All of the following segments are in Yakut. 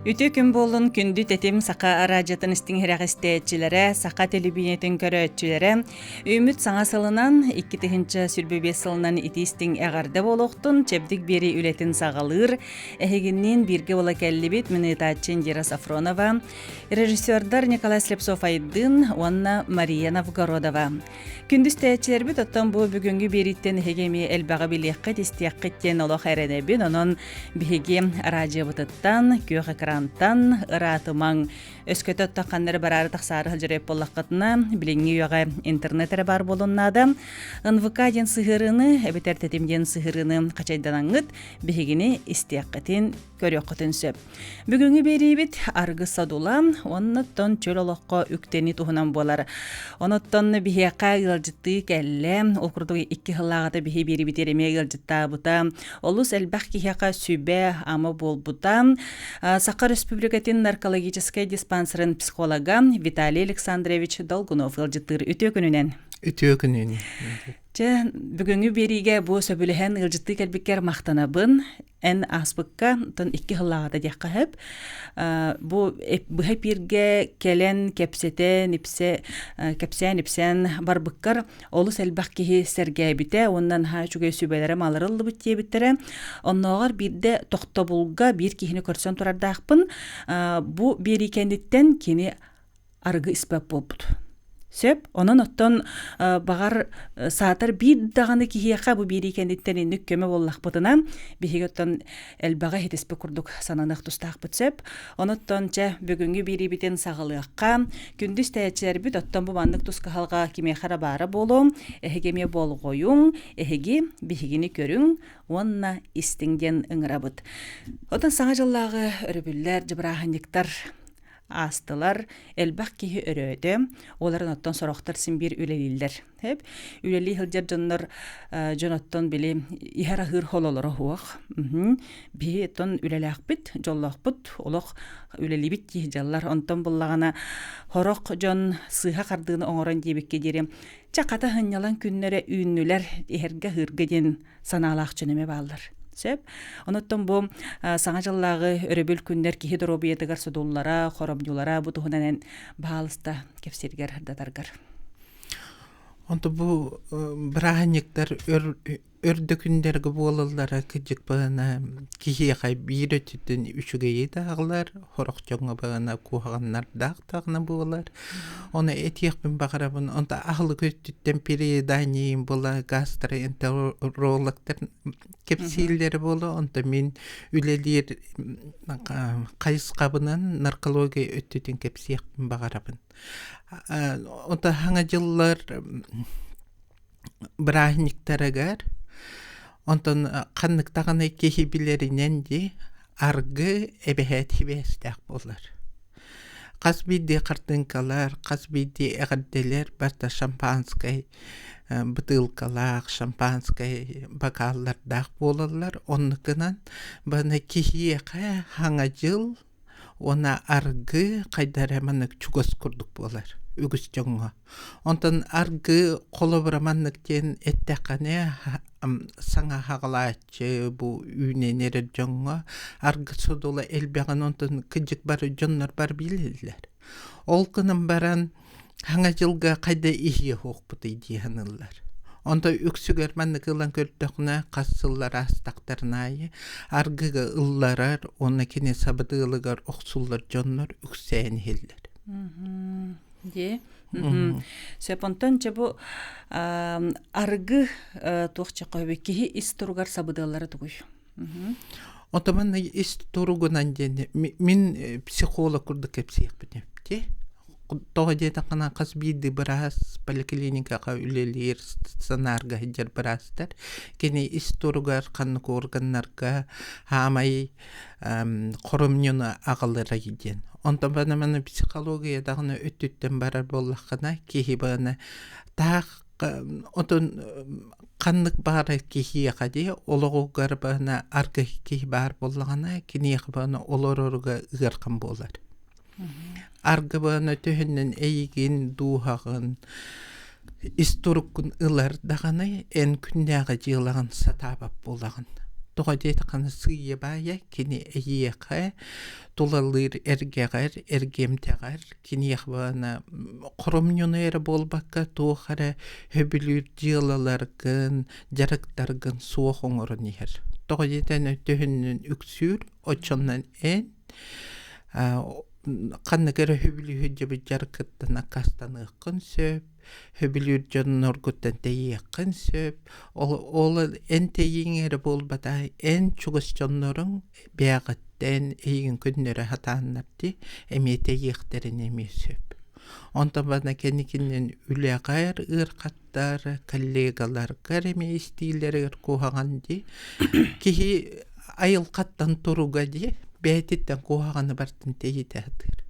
Үтүө күн буоллун күндү тэтим саха араадьытын истиҥ иһирэҕистээччилэрэ, саха телевидениетин көрөөччүлэрэ. Үүммүт саҥа сылынан, 2025 сылынан итии истиҥ эҕэрдэ буолуохтун, чэбдик биэрии үлэтин саҕалыыр. Эһигинниин бииргэ буола кэллибит мин ыытааччы Индира Сафронова, режиссердар Николай Слепцов-Айдын уонна Мария Новгородова. Күндү истээччилэрбит, оттон бу бүгүҥҥү биэрииттэн эһиги эмиэ элбэҕи билиэххит, истиэххит диэн олох эрэнэбин. Онон биһиги араадьыйабытыттан, күөх экрантан ыраатымаҥ. Өскөтө оттон ханна эрэ бараары тахсаары сылдьар буоллаххытына, билиҥҥи үйэҕэ интернет эрэ баар буолуон наада. НВК диэн сыһыарыыны, эбэтэр тэтим диэн сыһыарыыны хачайданаҥҥыт, биһигини истиэххитин, көрүөххүтүн сөп. Бүгүҥҥү биэриибит аргы содула уонна чөл олоххо үктэни туһунан буолар. Оноттон биһиэхэ ыалдьыттыы кэллэ. Ол курдук икки сыллааҕыта биһи биэрибитигэр эмиэ ыалдьыттаабыта. Олус элбэх киһиэхэ сүбэ ама буолбута. Саха Республикатын наркологическай диспансерын психолога Виталий Александрович Долгунов ыалдьыттыыр үтүө күнүнэн. Үтүө күнүнэн. Чэ, бүгүҥҥү биэриигэ бу сөбүлэһэн ыалдьыттыы кэлбиккэр махтанабын. Эн ааспыкка тон икки сыллааҕыта диэххэ сөп. Бу быһа эпииргэ кэлэн кэпсэтэн ипсэ кэпсээн ипсээн барбыккар олус элбэх киһи сэргээбитэ уонна наһаа үчүгэй сүбэлэрэ маларыллыбыт диэбиттэрэ. Оннооҕор биирдэ тохтобулга биир киһини көрсөн турардаахпын. Бу биэрии кэнниттэн кини арыгы испэт буолбут. Сөп. Онон оттон баҕар саатар биир даҕаны киһиэхэ бу биэрии кэнниттэн инник көмө буоллахпытына биһиги оттон элбэҕи иһитиспит курдук сананыах тустаахпыт сөп. Оноттон чэ бүгүҥҥү биэриибитин саҕалыахха. Күндү истээччилэрбит оттон бу маннык тус кыһалҕа кимиэхэ эрэ баара буолуо. Эһиги эмиэ болҕойуҥ, эһиги биһигини көрүҥ уонна истиҥ диэн ыҥырабыт. Оттон саҥа дьыллааҕы өрөбүллэр, дьыбырааһынньыктар аастылар, элбэх киһи өрөөтө, оларын оттон сорохтор син биир үлэлииллэр. Хэп үлэлии сылдьар дьоннор дьон оттон били иһэр аһыыр хололоро суох. Биһи оттон үлэлээхпит, дьоллоохпут, олох үлэлиибит дии дьаллар. Онтон буллаҕына хорох дьон сыыһа хардыыны оҥорон диэбиккэ диэри чэ хата сынньалаҥ күннэрэ үүннүлэр иһэргэ аһыырга диэн санаалаах дьон эмэ бааллар. Сөп. Оноттон бу саҥа дьыллааҕы өрөбүл күннэр киһи доруобуйатыгар содуллара, хоромньулара бу туһунан эн баһаалыста кэпсииргэр ырдатаргар. Онто бу бырааһынньыктар өр өрдө күннэргэ буолаллара кырдьык баҕана киһиэхэ биир өттүттэн үчүгэйи да аҕалар, сорох дьоҥҥо баҕана куһаҕаннардаах даҕаны буолар. Ону этиэхпин баҕарабын, онто аһылык өттүттэн перееданием була гастроэнтерологтар кэпсииллэрэ буолуо, онто мин үлэлиир хайысхабынан наркология өттүтүн кэпсиэхпин баҕарабын. Онто хаҥа дьыллар бырааһынньыктарыгар онтон ханнык даҕаны киһи билэринэн дии аргы эбэһээт сибээстээх буолар. Хас биирдии хартыыҥкалар, хас биирдии эҕэрдэлэр барыта шампанскай бытыылкалаах, шампанскай бокаллардаах буолаллар. Оннук гынан баны киһиэхэ Саҥа дьыл уонна аргы хайда эрэ маннык чугас курдук буолар үгүс дьоҥҥо. Онтон аргы холобура маннык диэн эттэххинэ саҥа хаҕалааччы бу үүнэн эрэр дьоҥҥо аргы содула элбэҕин онтон кырдьык бары дьоннор бары билэллэр. Ол гынан баран Хаҥа дьылга хайда иһиэ суохпутуй дии саныыллар. Онтон үксүгэр маннык ылан көрдөххүнэ, хас сыллар аастахтарын аайы аргыга ылларар уонна кини сабыдыалыгар охсуллар дьоннор үксээн иһэллэр. Дии. Сөп онтон чэ бу аргы туох чэ киһи ис туругар сабыдыаллара тугуй? Отоман ис туругунан диэн мин психолог курдук кэпсиэхпин эпти. Тоҕо диэтэххинэ хас биирдии быраас поликлиникаҕа үлэлиир стационарга сылдьар быраастар кини ис туругар ханнык органнарга хаамай хоромньуну аҕаларай диэн. Онтон маны психология даҕаны өттүттэн барар буоллаххына киһи баҕана таах Отон ханнык баҕарар киһиэхэ дии олоҕугар баҕана аргы киһи баар буоллаҕына киниэхэ баҕана олороруга ыарахан буолар. Аргы баҕана төһөннөн эйигин дууһаҕын ис туруккун ылар даҕаны эн күннээҕи дьыалаҕын сатаабат буолаҕын. Тоҕо диэтэххинэ сыыйа-баайа кини эйиэхэ тулалыыр эргэҕэр, эргимтэҕэр киниэхэ баҕана хоромньуну эрэ буолбакка туох эрэ сөбүлүүр дьыалаларгын, дьарыктаргын суох оҥорон иһэр. Тоҕо диэтэн төһөннөн үксүүр, оччонон эн ханнык эрэ сөбүлүүр дьыбыт дьарыккыттан аккаастаныаххын сөп, сөбүлүүр дьонноргуттан тэйиэххин сөп. Ол, ол эн тэйииҥ эрэ буолбатах, эн чугас дьонноруҥ бэйэҕиттэн эйигин көннөрө сатааннар дии, эмиэ тэйиэхтэрин эмиэ сөп. Онтон бана кэнникинэн үлэҕэр ыарахаттар, коллегаларгар эмиэ истиилэригэр куһаҕан дии. Киһи айылҕаттан туруга дии, бэйэтиттэн куһаҕаны барытын тэйитэ сатыыр.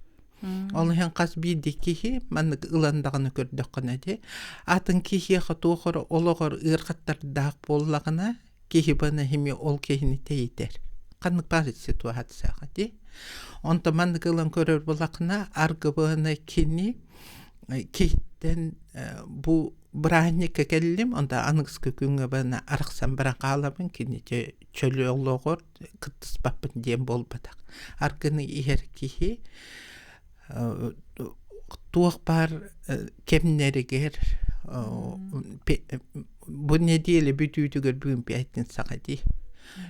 Ол иһин хас биирдии киһи маннык ылан даҕаны көрдөххүнэ дии, атын киһиэхэ туох эрэ олоҕор ыарахаттардаах буоллаҕына, киһи баны эмиэ ол киһини тэйитэр. Ханнык баар ситуацияҕа дии. Онтон маннык ылан көрөр буоллаххына, аргыбыны кини киһиттэн бу бырааһынньыкка кэллим, онто аныгыскы күҥҥэ баны арахсан баран хаалабын, кини чөлү олоҕор кыттыспаппын диэн буолбатах. Аргыны иһэр киһи туох баар кэмнэригэр бу нэдиэлэ бүтүүтүгэр бүгүн пятницаҕа дии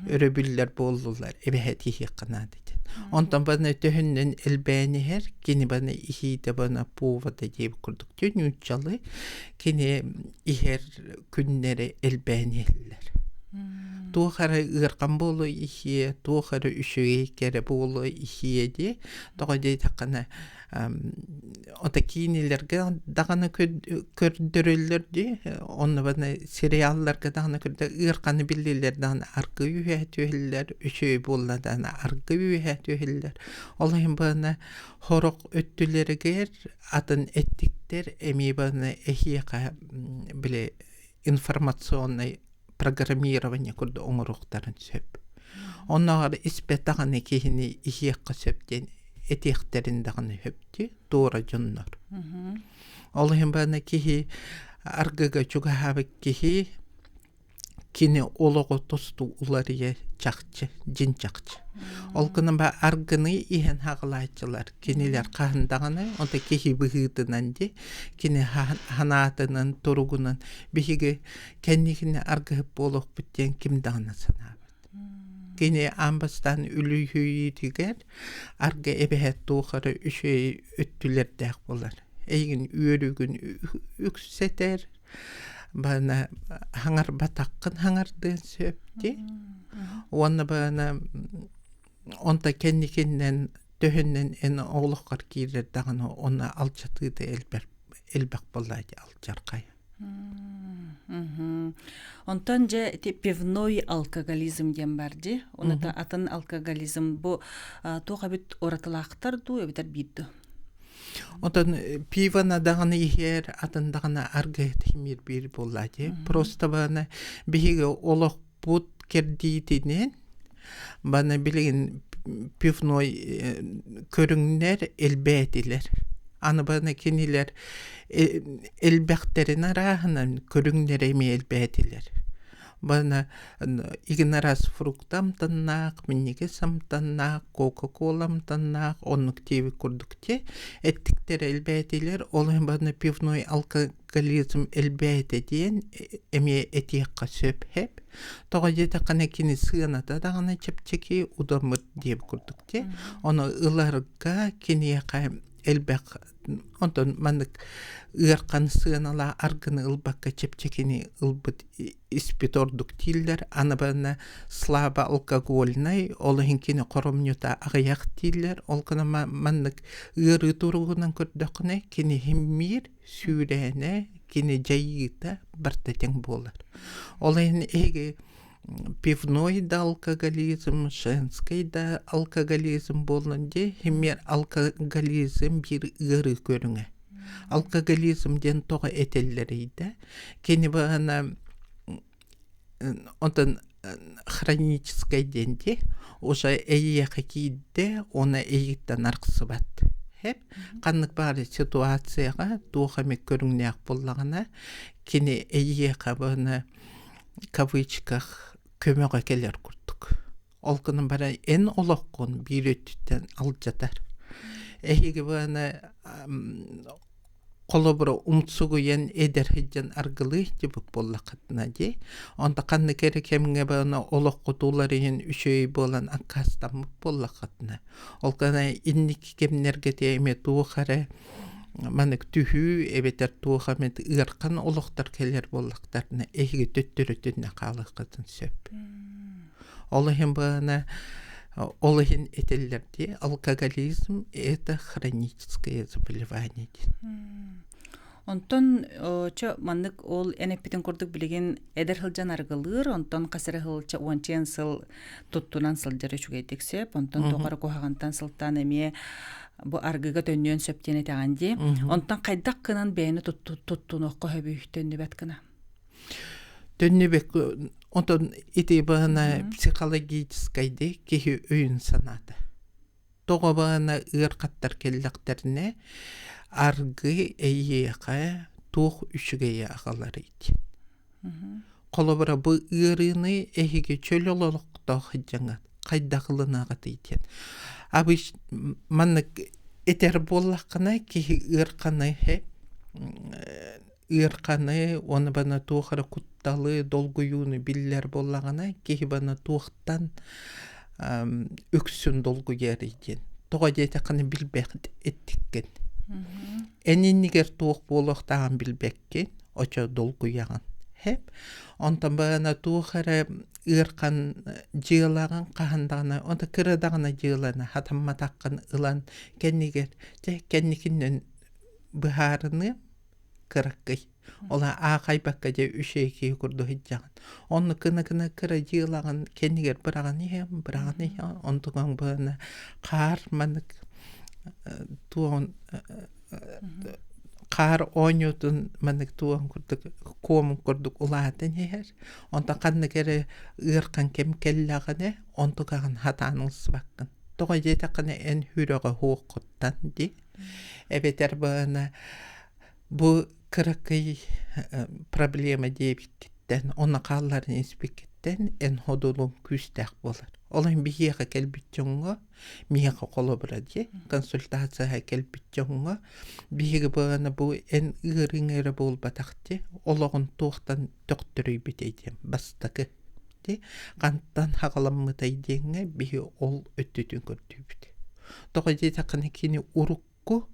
өрөбүллэр буоллулар эбэһээт иһиэххэ наада диэн. Онтон баны төһөннөн элбээн иһэр, кини баны иһиитэ бана повода диэбит курдук нууччалыы кини иһэр күннэри элбээн иһэллэр. Туох эрэ ыархан буолуо иһиэ, туох эрэ үчүгэй кэрэ буолуо иһиэ дии. Тоҕо диэтэххинэ, ото киинэлэргэ даҕаны көрдөрөллөр дии, онно баны сериалларга даҕаны көрдө ыарханы биллилэр даҕаны аргы үөһэ түһэллэр, үчүгэй буолла даҕаны аргы үөһэ түһэллэр. Ол иһин баны сорох өттүлэригэр атын эттиктэр эмиэ баны эһиэхэ били информационнай программирование курдук оҥоруохтарын сөп. Оннооҕор испэт даҕаны киһини иһиэххэ сөп диэн этиэхтэрин даҕаны сөп дии туора дьоннор. Ол иһин баны киһи аргыга чугаһаабыт киһи Кини олоҕо тосту уларыйа чахчы, дьин чахчы. Ол гынан ба аргыны иһэн хаҕылааччылар кинилэр хаһан даҕаны онто киһи быһыытынан дии кини ханаатынан туругунан биһиги кэнникини аргыһыт буолуохпут диэн ким даҕаны санаабат. Кини аан бастаан үлүйүйүүтүгэр аргы эбэһээт туох эрэ үчүгэй өттүлэрдээх буолар. Эйигин үөрүүгүн үксэтэр, бана хаҥарбатаххын хаҥардыан сөп дии. Уонна бана онто кэнникиннэн төһөннөн эн олоххор киирэр даҕаны онно алдьатыыта элбэх элбэх буоллаа дии алдьархай. Онтон дьэ ити пивной алкоголизм диэн бар дии. Ону атын алкоголизм бу туох эбит уратылаахтар дуу эбэтэр биир дуу? Онтон пивоны даҕаны иһэр, атын даҕаны аргыһыт иһимиир биир буолла дии. Просто баны биһиги олохпут кэрдиитинэн баны билигин пивной көрүҥнэр элбээтилэр. Аны баны кинилэр элбэхтэрин арааһынан көрүҥнэрэ эмиэ элбээтилэр. Бана игнорас фрукта амтаннаах, минньигэс амтаннаах, кока-кола амтаннаах, оннук диэбит курдук ти эттиктэр элбээтилэр. Ол иһин бана пивной алкоголизм элбээтэ диэн эмиэ этиэххэ сөп хэп. Тоҕо диэтэххинэ кини сыаната даҕаны чэпчэки удамыр диэбит курдук ти. Ону ыларга киниэхэ элбэх Онтон маннык ыархан сыаналаах аргыны ылбакка чэпчэкини ылбыт испит ордук дииллэр. Аны барына слабо алкогольнай, ол иһин кини хоромньута аҕыйах дииллэр. Ол гынан маннык ыарыы туругунан көрдөххүнэ, кини иһиммиир, сүүрээнэ, кини дьайыыта барыта тэҥ буолар. Ол иһин эһиги пивной да алкоголизм, женский да алкоголизм буоллун дии, химиэр алкоголизм биир ыарыы көрүҥэ. Алкоголизм диэн тоҕо этэллэрий да, кини баҕана онтон хроническай диэн дии, уже эйиэхэ киирдэ, уонна эйигиттэн арахсыбат. Хэп ханнык баар ситуацияҕа туох эмит көрүҥнээх буоллаҕына, кини эйиэхэ баҕана кавычках. көмөҕө кэлэр курдук. Ол гынан баран эн олоххун биир өттүттэн алдьатар. Эһиги быаны холобура умсугуйан эдэр сылдьан аргылыы сылдьыбыт буоллаххытына дии, онто ханнык эрэ кэмҥэ быаны олоххут уларыйан үчүгэй буолан аккаастаммыт буоллаххытына, ол гына инники кэмнэргэ эмиэ туох эрэ маннык түһүү эбэтэр туох эмит ыарахан олохтор кэлэр буоллахтарына эһиги төттөрүтүннэ хаалыаххытын сөп. Ол иһин быһана ол иһин этиллэр дии алкоголизм это хроническое заболевание диэн. Онтон чо маннык ол эн эппитин курдук билигин эдэр сылдьан арыгылыыр, онтон хас эрэ сыл уонча сыл туттунан сылдьар үчүгэйдик сөп, онтон туох эрэ куһаҕантан сылтаан эмиэ бу аргыга төннүөн сөп диэн этэҕин дии. Онтон хайдах гынан бэйэни туттунуохха сөбүй төннүбэт гына? Төннүбэт онтон ити баһына психологическай дии киһи өйүн санаата. Тоҕо баҕана ыархаттар кэллэхтэринэ, аргы эйиэхэ туох үчүгэйи аҕаларый диэн. Холобура, бу ыарыыны эһиги чөл олохтоох сылдьаҥҥыт хайдах ылынаҕытый диэн. Обычно маннык этэр буоллаххына, киһи ыарханы ыарханы уонна бана туох эрэ кутталы, долгуйууну биллэр буоллаҕына, киһи бана туохтан үксүн долгуйарый диэн. Тоҕо диэтэххинэ билбэт эттиккин. Эн иннигэр туох буолуохтааҕын билбэккин, очо долгуйаҕын. Хэп. Онтон баҕана туох эрэ ыархан дьыалаҕын хаһан даҕаны, онто кыра даҕаны дьыаланы хатамматаххын ылан кэннигэр, дьэ кэнникинэн быһаарыныам кыракый. Ол аахайбакка дьэ үчүгэй киһи курдук сылдьаҕын. Онно кына-кына кыра дьыалаҕын кэннигэр быраҕан иһэҕин, быраҕан иһэҕин, онтукаҥ быһана хаар маннык туоҕун хаар оонньуутун маннык туоҕун курдук куомун курдук улаатан иһэр. Онтон ханнык эрэ ыархан кэм кэллэҕинэ онтукаҕын хатаан ылсыбаккын. Тоҕо диэтэххинэ эн сүрэҕэ суоххуттан дии. Эбэтэр быһана бу кыракый проблема диэбиккиттэн, онно хаалларын испиккиттэн эн ходулуҥ күүстээх буолар. Ол иһин биһиэхэ кэлбит дьоҥҥо, миэхэ холобура дии, консультацияҕа кэлбит дьоҥҥо биһиги быһана бу эн ыарыыҥ эрэ буолбатах дии, олоҕун туохтан төхтөрүйбүтэй диэн бастакы дии, хантан хаҕаламмытай диэҥҥэ биһи ол өттүтүн көрдүүбүт. Тоҕо диэтэххинэ кини урукку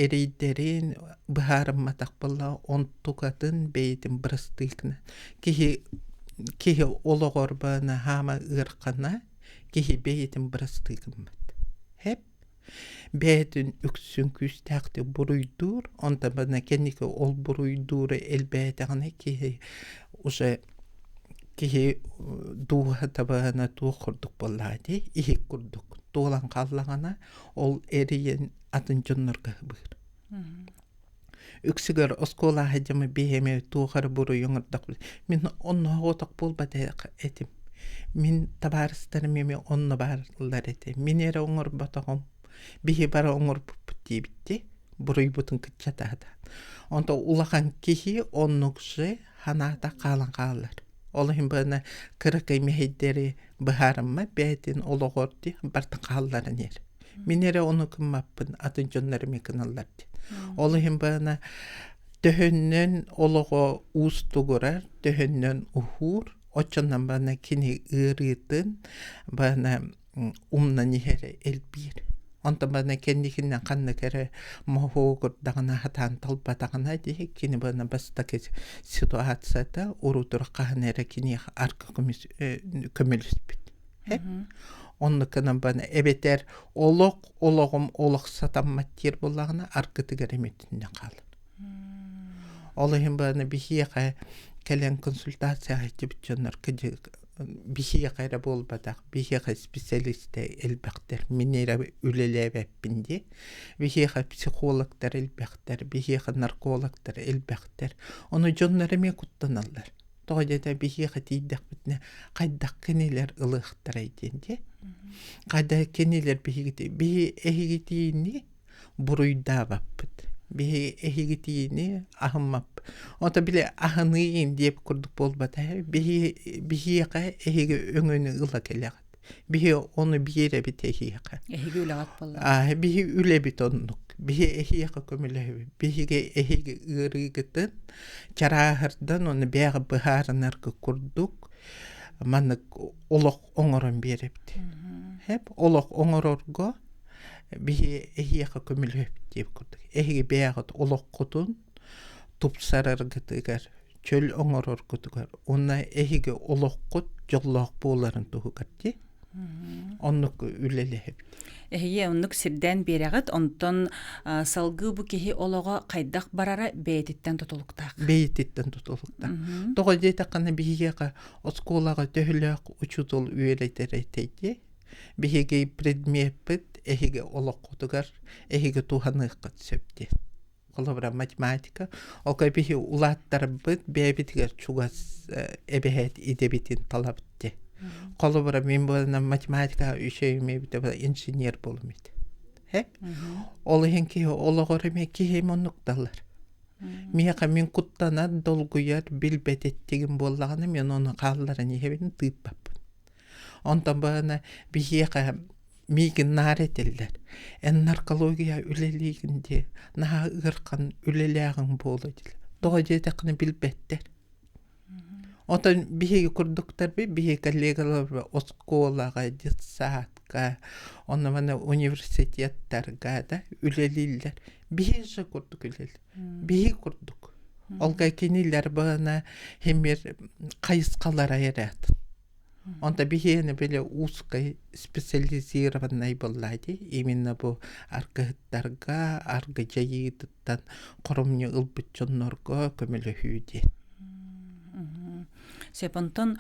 эрэйдэрин быһаарымматах буолла онтукатын бэйэтин бырастыыкына киһи киһи олоҕор баана хаама ыархана киһи бэйэтин бырастыы гыммат. Хэп бэйэтин үксүн күүстээхтик буруйдуур, онтон бана кэнники ол буруйдуура элбээтэҕинэ киһи уже киһи дууһата баҕана туох курдук буоллаҕа дии, иһик курдук туолан хааллаҕына, ол эрийэн атын дьоннорго ыбыыр. Үксүгэр оскуола сылдьаммын биһиэмэ туох эрэ буруйу оҥордохпуна, мин оннооҕутах буолбат этим. Мин табаарыстарым эмиэ онно бааллар этэ. Мин эрэ оҥорботоҕум, биһи бары оҥорбуппут диэбит дии, буруйбутун кыччатаата. Онтон улахан киһи оннук же санаата хаалан хаалар. Ол иһин быһана кыракый мэһэйдэри быһаарыммат бэйэтин олоҕор дии барытын хаалларан иһэр. Мин эрэ ону гыммаппын, атын дьоннор эмиэ гыналлар диэн. Ол иһин быһана төһөннөн олоҕо уустугурар, төһөннөн уһуур, оччонон бана кини ыарыытын бана умнан иһэрэ элбиир. Онтон бана кэнникинэн ханнык эрэ моһуогурдаҕына сатаан талбатаҕына дии кини бана бастакы ситуацията урутур хаһан эрэ киниэхэ арка көмөлөспүт. Оннук гынан бана эбэтэр олох олоҕум олох сатаммат диир буоллаҕына аргытыгар эмитиннэ хаалар. Ол иһин бана биһиэхэ кэлэн консультация сылдьыбыт дьоннор биһиэхэ эрэ буолбатах, биһиэхэ специалистэр элбэхтэр, мин эрэ үлэлээбэппин дии. Биһиэхэ психологтар элбэхтэр, биһиэхэ наркологтар элбэхтэр. Ону дьоннор эмиэ куттаналлар. Тоҕо диэтэ биһиэхэ тиийдэхпитинэ хайдах кинилэр ылыахтарай диэн дии. Хайдах кинилэр биһигити биһи эһигитиини буруйдаабаппыт. Биһи эһигитиини аһыммаппыт. Ото били аһыныйын диэп курдук буолбата. Биһи биһиэхэ эһиги өҥөнү ыла кэлэҕит. Биһи ону биэрэбит эһиэхэ. Эһиги үлэҕит буолла. Биһи үлэбит оннук. Биһи эһиэхэ көмөлөһөбүт. Биһиги эһиги ыарыыгытын чарааһырдан ону бэйэҕэ быһаарынарга курдук маннык олох оҥорон биэрэбит. Хэп олох оҥорорго биһи эһиэхэ көмөлөһөбүт диэбит курдук. Эһиги бэйэҕит олоххутун тупсараргытыгар, чөл оҥороргутугар уонна эһиги олоххут дьоллоох буоларын туһугар дии. Оннук үлэлэһэбит. Эһиги оннук сирдээн биэрэҕит, онтон салгыы бу киһи олоҕо хайдах барара бэйэтиттэн тутулуктаах. Бэйэтиттэн тутулуктаах. Тоҕо диэтэххинэ биһиэхэ оскуолаҕа төһөлөөх учуутал үөрэтэр этэй дии. Биһиги предмеппит эһиги олоххутугар эһиги туһаныаххыт сөп диэн. Холобура математика. Ол биһи улааттарбыт бэйэбитигэр чугас эбэһээт идэбитин талабыт дии. Холобура мин буоланам математикаҕа үчүгэйим эбитэ инженер буолум этэ. Ол иһин киһи олоҕор эмиэ киһим оннук далар. Миэхэ мин куттанар, долгуйар, билбэт эттигим буоллаҕына мен ону хаалларан иһэбин тыыппаппын. Онтон баҕана биһиэхэ миигин наар этэллэр: «Эн наркология үлэлиигин дии, наһаа ыарахан үлэлээҕиҥ буолуо» дииллэр. Тоҕо диэтэххинэ билбэттэр. Оттон биһиги курдуктарбыт, биһиги коллегаларбыт оскуолаҕа, детсадка, онно-манна университеттарга да үлэлииллэр. Биһиги же курдук үлэлиир. Биһиги курдук. Ол кинилэр баҕана химир хайысхалара эрэ атын. Онто биһиэнэ били узкой специализированный буолла дии. Именно бу аргыһыттарга, аргы дьайыытыттан хоромньу ылбыт дьоннорго көмөлөһүү диэн. Сөп, онтон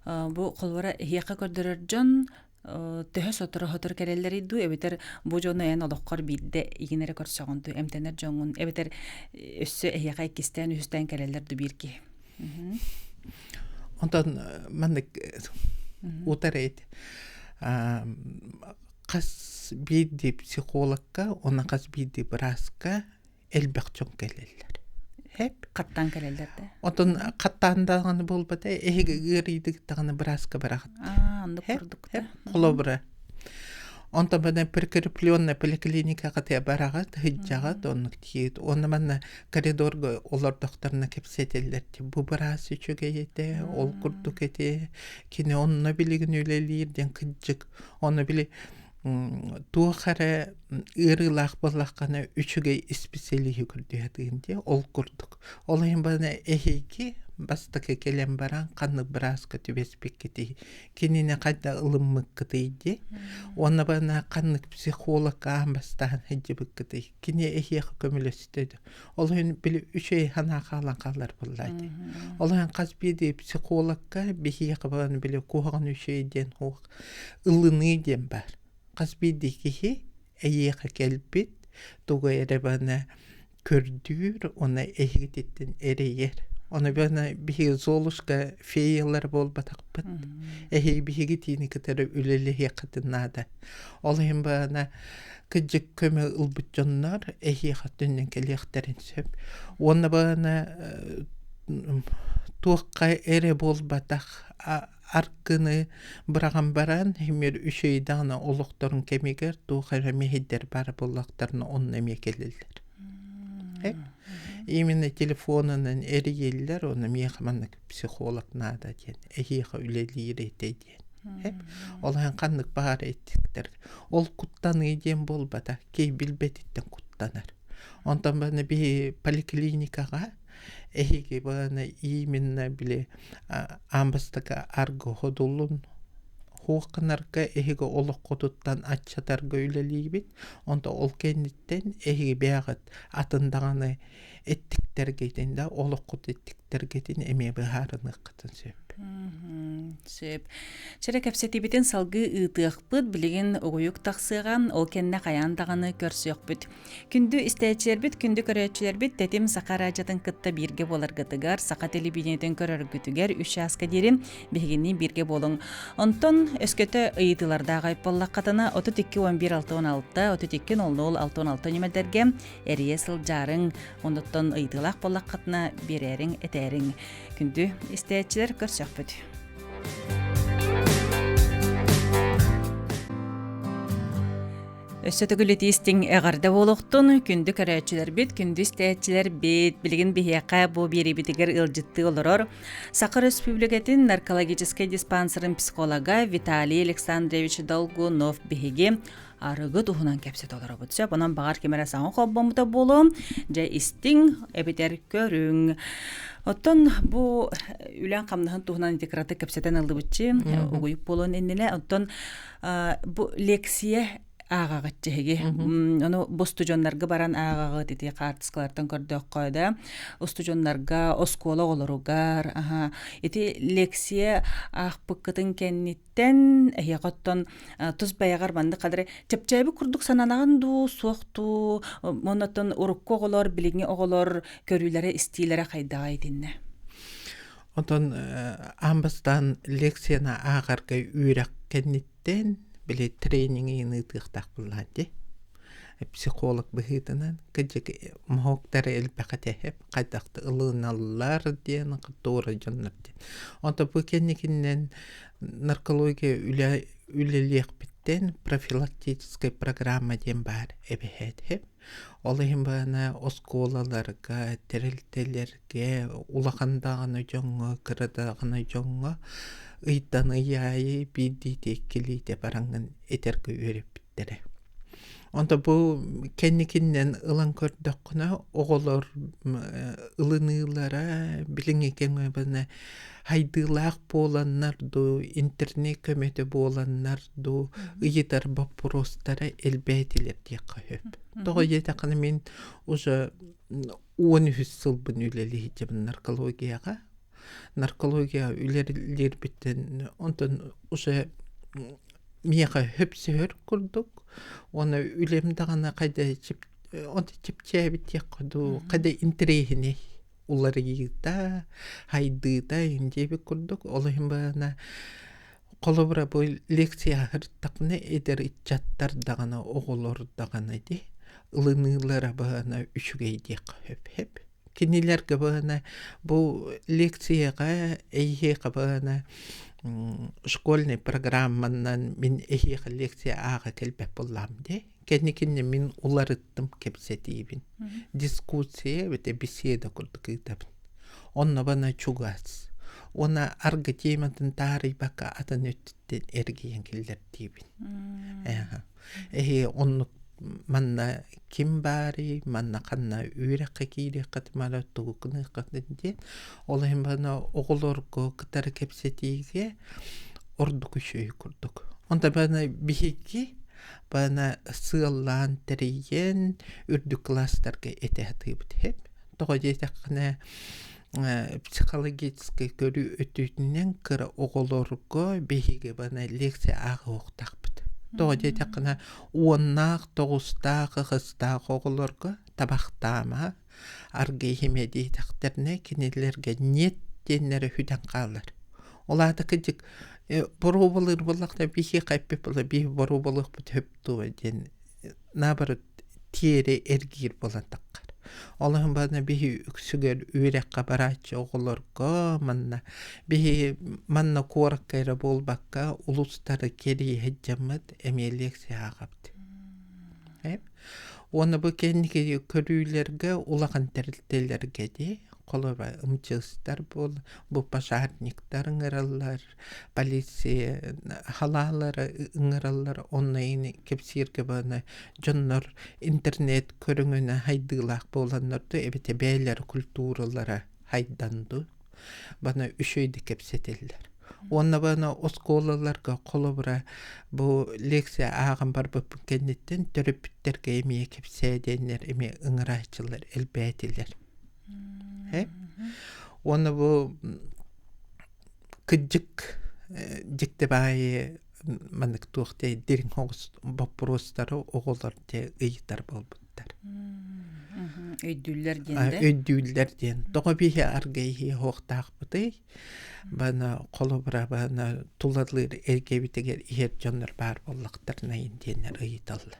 бу холобура эһиэхэ көрдөрөр дьон төһө сотору-сотору кэлэллэрий дуу эбэтэр бу дьону эн олоххор биирдэ игин эрэ көрсөҕүн дуу эмтэнэр дьоҥҥун эбэтэр өссө эһиэхэ иккистээн үһүстээн кэлэллэр дуу биир киһи Онтон маннык утар эт хас биирдии психологка уонна хас биирдии бырааска элбэх дьон кэлэллэр. Хэп. Хаттаан кэлэллэр да? Отон хаттаан даҕаны буолбата, эһиги ыарыйдык даҕаны бырааска бараҕыт. Аа, оннук курдук да. Холобура. Онтон бана прикрепленная поликлиникаҕа тыа бараҕыт, сылдьаҕыт, оннук тиийит. Уонна манна коридорга олордохторуна кэпсэтэллэр бу быраас үчүгэй этэ, ол курдук этэ, кини онно билигин үлэлиир диэн кырдьык. Ону били туох эрэ ыарыылаах буоллаххына үчүгэй исписэлииһи көрдөһө дии ол курдук. Ол иһин баны эһиги бастакы кэлэн баран ханнык бырааска түбэспиккитий, кинини хайда ылыммыккытый дии. Уонна бана ханнык психологка аан бастаан сылдьыбыккытый, кини эһиэхэ көмөлөстө дии. Ол иһин били үчүгэй санаа хаалан хаалар буоллаа дии. Ол иһин хас биирдии психологка биһиэхэ баны били куһаҕан үчүгэй диэн суох ылыныы диэн баар. Хас биирдии киһи эйиэхэ кэлбит, тугу эрэ баны көрдүүр уонна эһигититтэн эрэйэр. Ону баны биһиги Золушка феялар буолбатахпыт. Эһиги биһиги тиини кытары үлэлэһиэххитин наада. Ол иһин баана кыдьык көмө ылбыт дьоннор эһиэхэ төннөн кэлиэхтэрин сөп. Уонна баана туохха эрэ буолбатах аркыны быраҕан баран эмиэ үчүгэй даҕаны олохторун кэмигэр туох эрэ мэһэйдэр баар буоллахтарына онно эмиэ кэлэллэр. Именно телефонунан эрийэллэр, онно миэхэ маннык психолог наада диэн, эһиэхэ үлэлиир этэ диэн. Ол иһин ханнык баҕар эттиктэр. Ол куттаныы диэн буолбата, киһи билбэтиттэн куттанар. Онтон баны биһи поликлиникаҕа Эһиги баҕана именно били аан бастакы аргы ходулун хуох гынарга эһиги олоххутуттан аччатарга үлэлиибит. Онто ол кэнниттэн эһиги бэйэҕит атын даҕаны эттиктэргитин да олоххут эттиктэргитин эмиэ быһаарыныаххытын сөп. Сөп. Сөп. Чэрэ кэпсэтиибитин салгыы ыытыахпыт, билигин угуйук тахсыаҕа, ол кэннэ хайаан даҕаны көрсүөхпүт. Күндү истээччилэрбит, күндү көрөөччүлэрбит Тэтим Саха араадьатын кытта бииргэ буоларгытыгар, саха телевидениетин көрөргүтүгэр үс чааска диэри биһигини бииргэ буолуҥ. Онтон өскөтө ыйытыылардаах айпаллаххытына 32 11 66 32 00 66 нүмердэргэ эрийэ сылдьаарыҥ, оннуттан ыйытыылаах буоллаххытына биэрээриҥ, этээриҥ. Күндү истээччилэр көрсөхпүт. Өссө төгүл итиистиҥ эҕэрдэ буолуохтун, күндү көрөөччүлэрбит, күндү истээччилэрбит, билигин биһиэхэ бу биэриибитигэр ыалдьыттыы олорор Саха Өрөспүүбүлүкэтин наркологическай диспансерын психолога Виталий Александрович Долгунов биһиги арыгы туһунан кэпсэтэ олоробут. Сөп, онон баҕар ким эрэ саҥа холбоммута буолуо, дьэ истиҥ эбэтэр көрүҥ. Оттон бу үлэҥ хамнаһын туһунан ити кыратык кэпсэтэн ыллыбытчы, угуйук буолуон иннинэ. Оттон бу лекция ааҕаҕыт эһиги. Ону бу устудьуоннарга баран ааҕаҕыт ити хаартыскалартан көрдөххө да устудьуоннарга оскуола оҕолоругар аха ити лекция аахпыккытын кэнниттэн эһиэхэ оттон тус бэйэҕэр маннык хадары чэпчээбит курдук сананаҕын дуу суох дуу оннуттан урукку оҕолор билиҥҥи оҕолор көрүүлэрэ истиилэрэ хайдаҕа итиннэ Онтон аан бастаан лекцияны ааҕарга үөрэх кэнниттэн били тренинги ыытыахтаах буоллаҕа дии. Психолог быһыытынан кырдьык моһуоктары элбэх этэ хайдах да ылыналлар диэн туора дьоннор диэн. Онтон бу кэнникинэн наркология үлэ үлэлиэхпиттэн профилактическай программа диэн баар эбэһээт Ол иһин баҕана оскуолаларга, тэрилтэлэргэ, улахан даҕаны дьоҥҥо, кыра даҕаны дьоҥҥо ыйтан ый аайы биирдиитэ, иккилиитэ бараҥҥын этэргэ үөрэппиттэрэ. Онто бу кэнникинэн ылан көрдөххүнэ, оҕолор ылыныылара билиҥҥи кэмҥэ баны хайдыылаах буоланнар дуу, интернет көмөтө буоланнар дуу ыйытар боппуруостара элбээтилэр диэххэ сөп. Тоҕо диэтэххинэ мин уже 13 сылбын үлэлии сылдьабын наркологияҕа. Наркология үлэлиирбиттэн онтон уже миэхэ хөпсөһөр курдук уонна үлэм даҕаны хайда онто чэпчээбит диэххэ дуу хайда интэриэһинэй уларыйыыта, хайдыыта диэбит курдук. Ол иһин баҕана холобура бу лекция аһыртахпына эдэр ыччаттар даҕаны, оҕолор даҕаны дии ылыныылара баҕана үчүгэй диэххэ сөп. Кинилэргэ баҕана бу лекцияҕа эйиэхэ баҕана школьнай программанан мин эһиэхэ лекция ааҕа кэлбэт буоллаҕым дии. Кэнникиннэ мин уларыттым кэпсэтиибин. Дискуссия эбэтэ беседа курдук ыытабын. Онно бана чугас. Уонна аргы тематын таарыйбакка атын өттүттэн эргийэн киллэрдиибин. Эһи оннук манна ким баарый, манна ханна үөрэххэ киириэххит мара тугу гыныаххытын диэн. Ол иһин бана оҕолорго кытары кэпсэтиигэ ордук үчүгэй курдук. Онто бана биһиги Бана сыаллаан тэрийэн үрдүк кылаастарга этэ сатыыбыт иһэп. Тоҕо диэтэххинэ психологическай көрүү өттүтүнэн кыра оҕолорго биһиги бана лекция ааҕыахтаахпыт. Тоҕо диэтэххинэ уоннаах, тоҕустаах, ыһыстаах оҕолорго табахтаама, аргы иһимэ диэтэхтэринэ кинилэргэ нет диэннэрэ сүтэн хаалар. Ол аата кырдьык боруобалыыр буоллахтар биһиэхэ эппит буолла биһи боруобалыахпыт сөп дуо диэн наоборот тиэрэ эргиир буолан таххар. Ол иһин баҕана биһи үксүгэр үөрэххэ барааччы оҕолорго манна биһи манна куоракка эрэ буолбакка улуустары кэрийэ сылдьаммыт эмиэ лекция ааҕабыт. Уонна бу кэнники көрүүлэргэ улахан тэрилтэлэргэ дии холобура МЧСтар буол бу пожарниктар ыҥыраллар, полиция халаалара ыҥыраллар онно ини кэпсииргэ баҕана дьоннор интернет көрүҥүнэн хайдыылаах буоланнар дуу эбэтэ бэйэлэрэ культуралара хайдан дуу Бана үчүгэйдик кэпсэтэллэр. Уонна бана оскуолаларга холобура бу лекция ааҕан барбыппын кэнниттэн төрөппүттэргэ эмиэ кэпсээ диэннэр эмиэ ыҥырааччылар элбээтилэр. Уонна бу Кырдьык дьикти баайы маннык туох диэ дириҥ оҕус боппуруостары оҕолор дьэ ыйытар буолбуттар. Өйдүүллэр диэн да? Өйдүүллэр диэн. Тоҕо биһи аргыйыһыы оһуохтаахпытый? Бана холобура бана тулалыыр эргэбитигэр иһэр дьоннор баар буоллахтарына диэннэр ыйыталлар.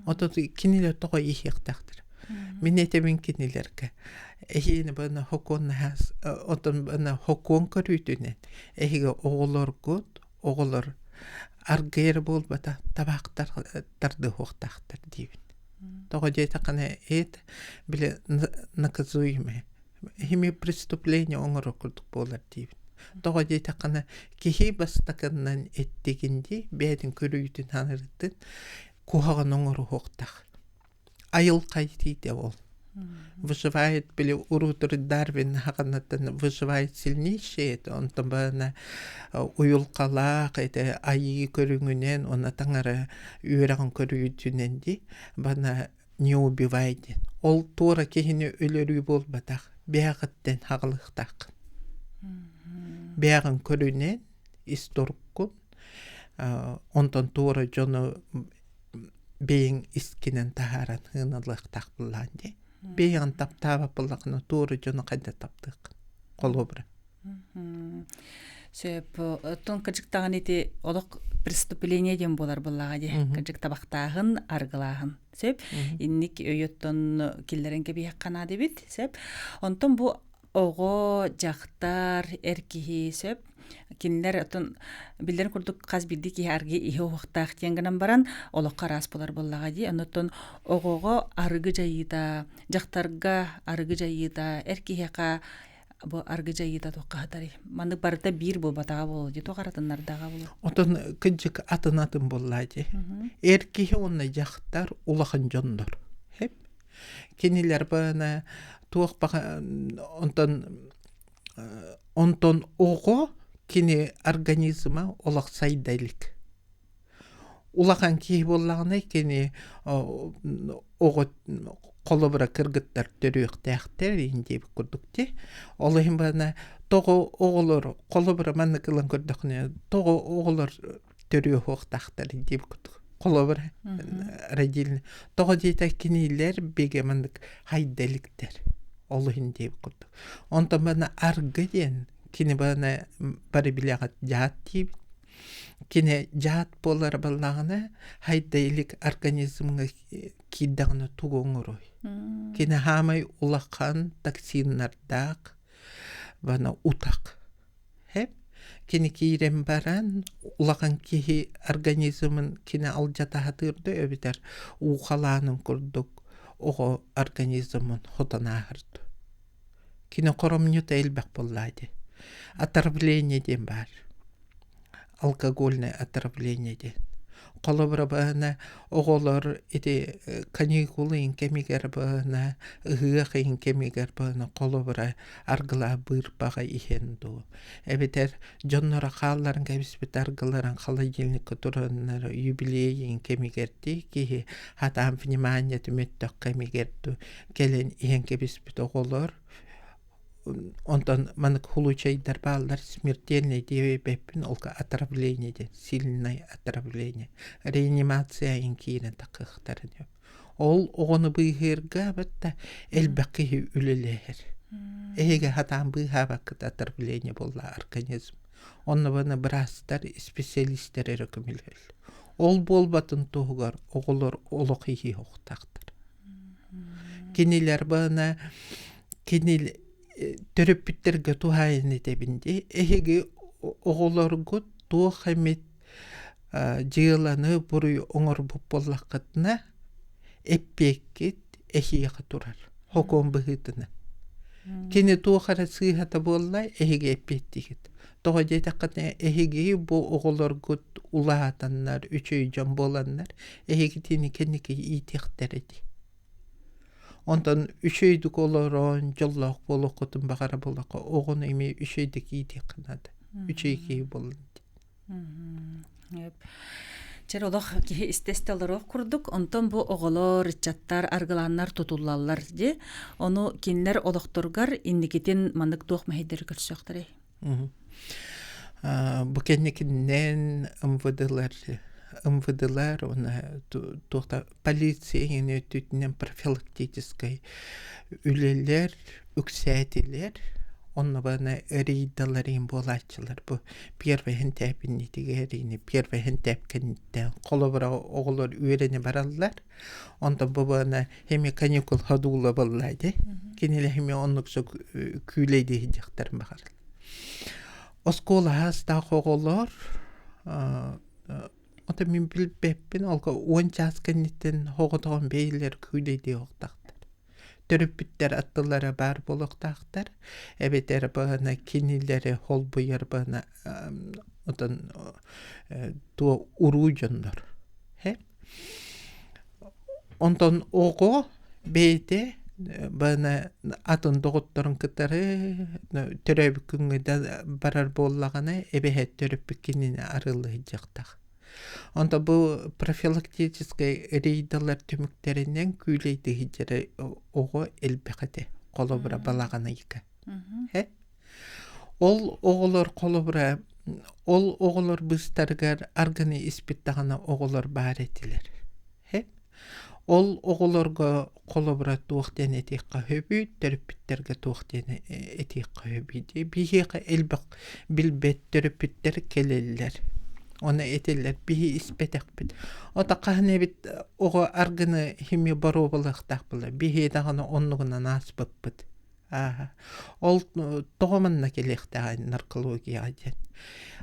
Отут кинилэр тоҕо иһиэхтээхтэр? Мин этэбин кинилэргэ эһиини бана хокуон отон бана хокуон көрүүтүнэн эһиги оҕолоргут оҕолор аргыйар буолбата табаахтар тардыһуохтаахтар диибин. Тоҕо диэтэххинэ эт били наказуемый хими преступление оҥорор курдук буолар диибин. Тоҕо диэтэххинэ киһи бастакыннан эттигин дии бэйэтин көрүүтүн саныырыттын куһаҕан оҥоруһуохтаах. Айылҕа ол. Выживает били уруутур Дарвин хаҕанаттан выживает сильнейший это онтон баана уйулҕалаах это айыы көрүҥүнэн уонна таҥара үөрэҕин көрүүтүнэн дии бана не убивай диэн. Ол туора киһини өлөрүү буолбатах, бэйэҕиттэн хаҕылыахтааххын. Бэйэҕин көрүнэн, ис туруккун, онтон туора дьону бэйэҥ искинэн таһааран ыаналыахтаах буоллаҕын дии. Бэйэҕин таптаабат буоллаххына туора дьону хайда таптыаххын холобура. Сөп. Оттон кырдьыктаҕын ити олох преступление диэн буолар буоллаҕа дии. Кырдьык табахтааһын, аргылааһын. Сөп. Инник өйөттон киллэрэн кэбиһиэххэ наада эбит. Сөп. Онтон бу оҕо, дьахтар, эр киһи сөп. Кинилэр оттон биллэрин курдук хас биирдии киһи аргы иһи уһуктаах диэн гынан баран олоххо араас буолар буоллаҕа дии. Оннуттан оҕоҕо арыгы дьайыыта, дьахтарга арыгы дьайыыта, эр киһиэхэ бу аргы дьайыыта туохха сытарый? Маннык барыта биир буолбатаҕа буолуо дии, туох аратыннардаҕа буолуо? Отон кырдьык атын-атын буоллаа дии. Эр киһи уонна дьахтар улахан дьоннор. Хэп. Кинилэр баана туох баҕа онтон онтон оҕо кини организма олох сайда илик. Улахан киһи буоллаҕына кини оҕо холобура кыргыттар төрүөхтээхтэр иһин диэбит курдук дии. Ол иһин баҕана тоҕо оҕолор холобура маннык ылан көрдөххүнэ тоҕо оҕолор төрүө суохтаахтар диэбит курдук. Холобура родильный. Тоҕо диэтэ кинилэр бигэ маннык хайда иликтэр. Ол иһин диэбит курдук. Онтон бана аргы диэн кини бана бары билэҕит дьаат диибит. Кини дьаат буолара буоллаҕына, хайда илик организмҥа киирдэҕинэ тугу оҥоруой? Кини хаамай улахан токсиннардаах бана утах. Хэп кини киирэн баран улахан киһи организмын кини алдьата сатыыр да эбэтэр уу халаанын курдук оҕо организмын хотон ааһар дуу. Кини хоромньута элбэх буоллаа дии. Отравление диэн баар. Алкогольное отравление диэн. Холобура баһына оҕолор ити каникул ыйын кэмигэр баһына ыһыах ыйын кэмигэр баһына холобура аргылаах быырпаҕа иһэн дуу эбэтэр дьонноро хаалларан кэбиспит аргыларын холодильникка тураннар юбилейин кэмигэр дии киһи хатаан внимание түмөттөх кэмигэр дуу кэлэн иһэн кэбиспит оҕолор онтон маннык случайдар бааллар смертельный диэбэппин ол отравление диэн сильное отравление реанимация киирэн таххыахтарын ол оҕону быыһыырга батта элбэх киһи үлэлэһэр эһиги хатаан быыһаабаккыт отравление буолла организм онно баны быраастар специалистэр эрэ көмөлөһөллөр ол буолбатын туһугар оҕолор олох иһиэхтаахтар Кинилэр баана кини төрөппүттэргэ туһаайан этэбин дии. Эһиги оҕолоргут туох эмит дьыаланы буруй оҥорбут буоллаххытына, эппиэккит эһиэхэ турар, хокуон быһыытынан. Кини туох эрэ сыыһата буолла, эһиги эппиэттиигит. Тоҕо диэтэххинэ, эһиги бу оҕолоргут улаатаннар, үчүгэй дьон буоланнар, эһигитини кэнники иитиэхтэрэ дии. Онтон үчүгэйдик олорон, дьоллоох буолуоххутун баҕара буоллахха, оҕону эмиэ үчүгэйдик иитиэххэ наада. Үчүгэй киһи буоллун диэн. Чэр олох киһи истэ-истэ олоруох курдук, онтон бу оҕолор, ыччаттар, аргылааннар тутуллаллар дии. Ону кинилэр олохторугар инникитин маннык туох мэһэйдэри көрсүөхтэрэй? Бу кэнникинэн МВДлар МВДлар уонна туохта полиция иһин өттүтүнэн профилактическай үлэлэр үксээтилэр. Онно баны рейдалар иһин буолааччылар бу первый хэнтээпиннитигэр ини первый хэнтээпкэнниттэн холобура оҕолор үөрэнэ бараллар. Онтон бу баны эмиэ каникул ходуула буолла ди. Кинилэр эмиэ оннук сөк күүлэйдии сылдьыахтарын баҕараллар. Оскуола аастаах оҕолор Ото мин билбэппин, ол 10 чаас кэнниттэн оҕотоҕун бэйэлэр күүлэйдии оһохтоохтор. Төрөппүттэр аттылара баар буолуохтаахтар, эбэтэр баҕана кинилэри холбуйар баҕана отон туо уруу дьоннор. Онтон оҕо бэйэтэ баҕана атын доҕотторун кытары төрөөбүт күҥҥэ да барар буоллаҕына эбэһээт төрөппүт кинини арыаллыы сылдьыахтаах. Онтон бу профилактическай рейдалар түмүктэринэн күүлэйдии сылдьар оҕо элбэх этэ. Холобура балаҕан ыйга. Ол оҕолор холобура ол оҕолор быыстарыгар аргыны испит даҕаны оҕолор баар этилэр. Ол оҕолорго холобура туох диэн этиэххэ сөбүй, төрөппүттэргэ туох диэн этиэххэ сөбүй дии. Биһиэхэ элбэх билбэт төрөппүттэр кэлэллэр. Оны этэллэр биһи испэтэхпит. Ото хаһан эбит оҕо аргыны химия боруобалыахтаах буолар. Биһи даҕаны оннугунан ааспыппыт. Ааһа. Ол тоҕо манна кэлиэхтээҕий наркологияҕа диэн.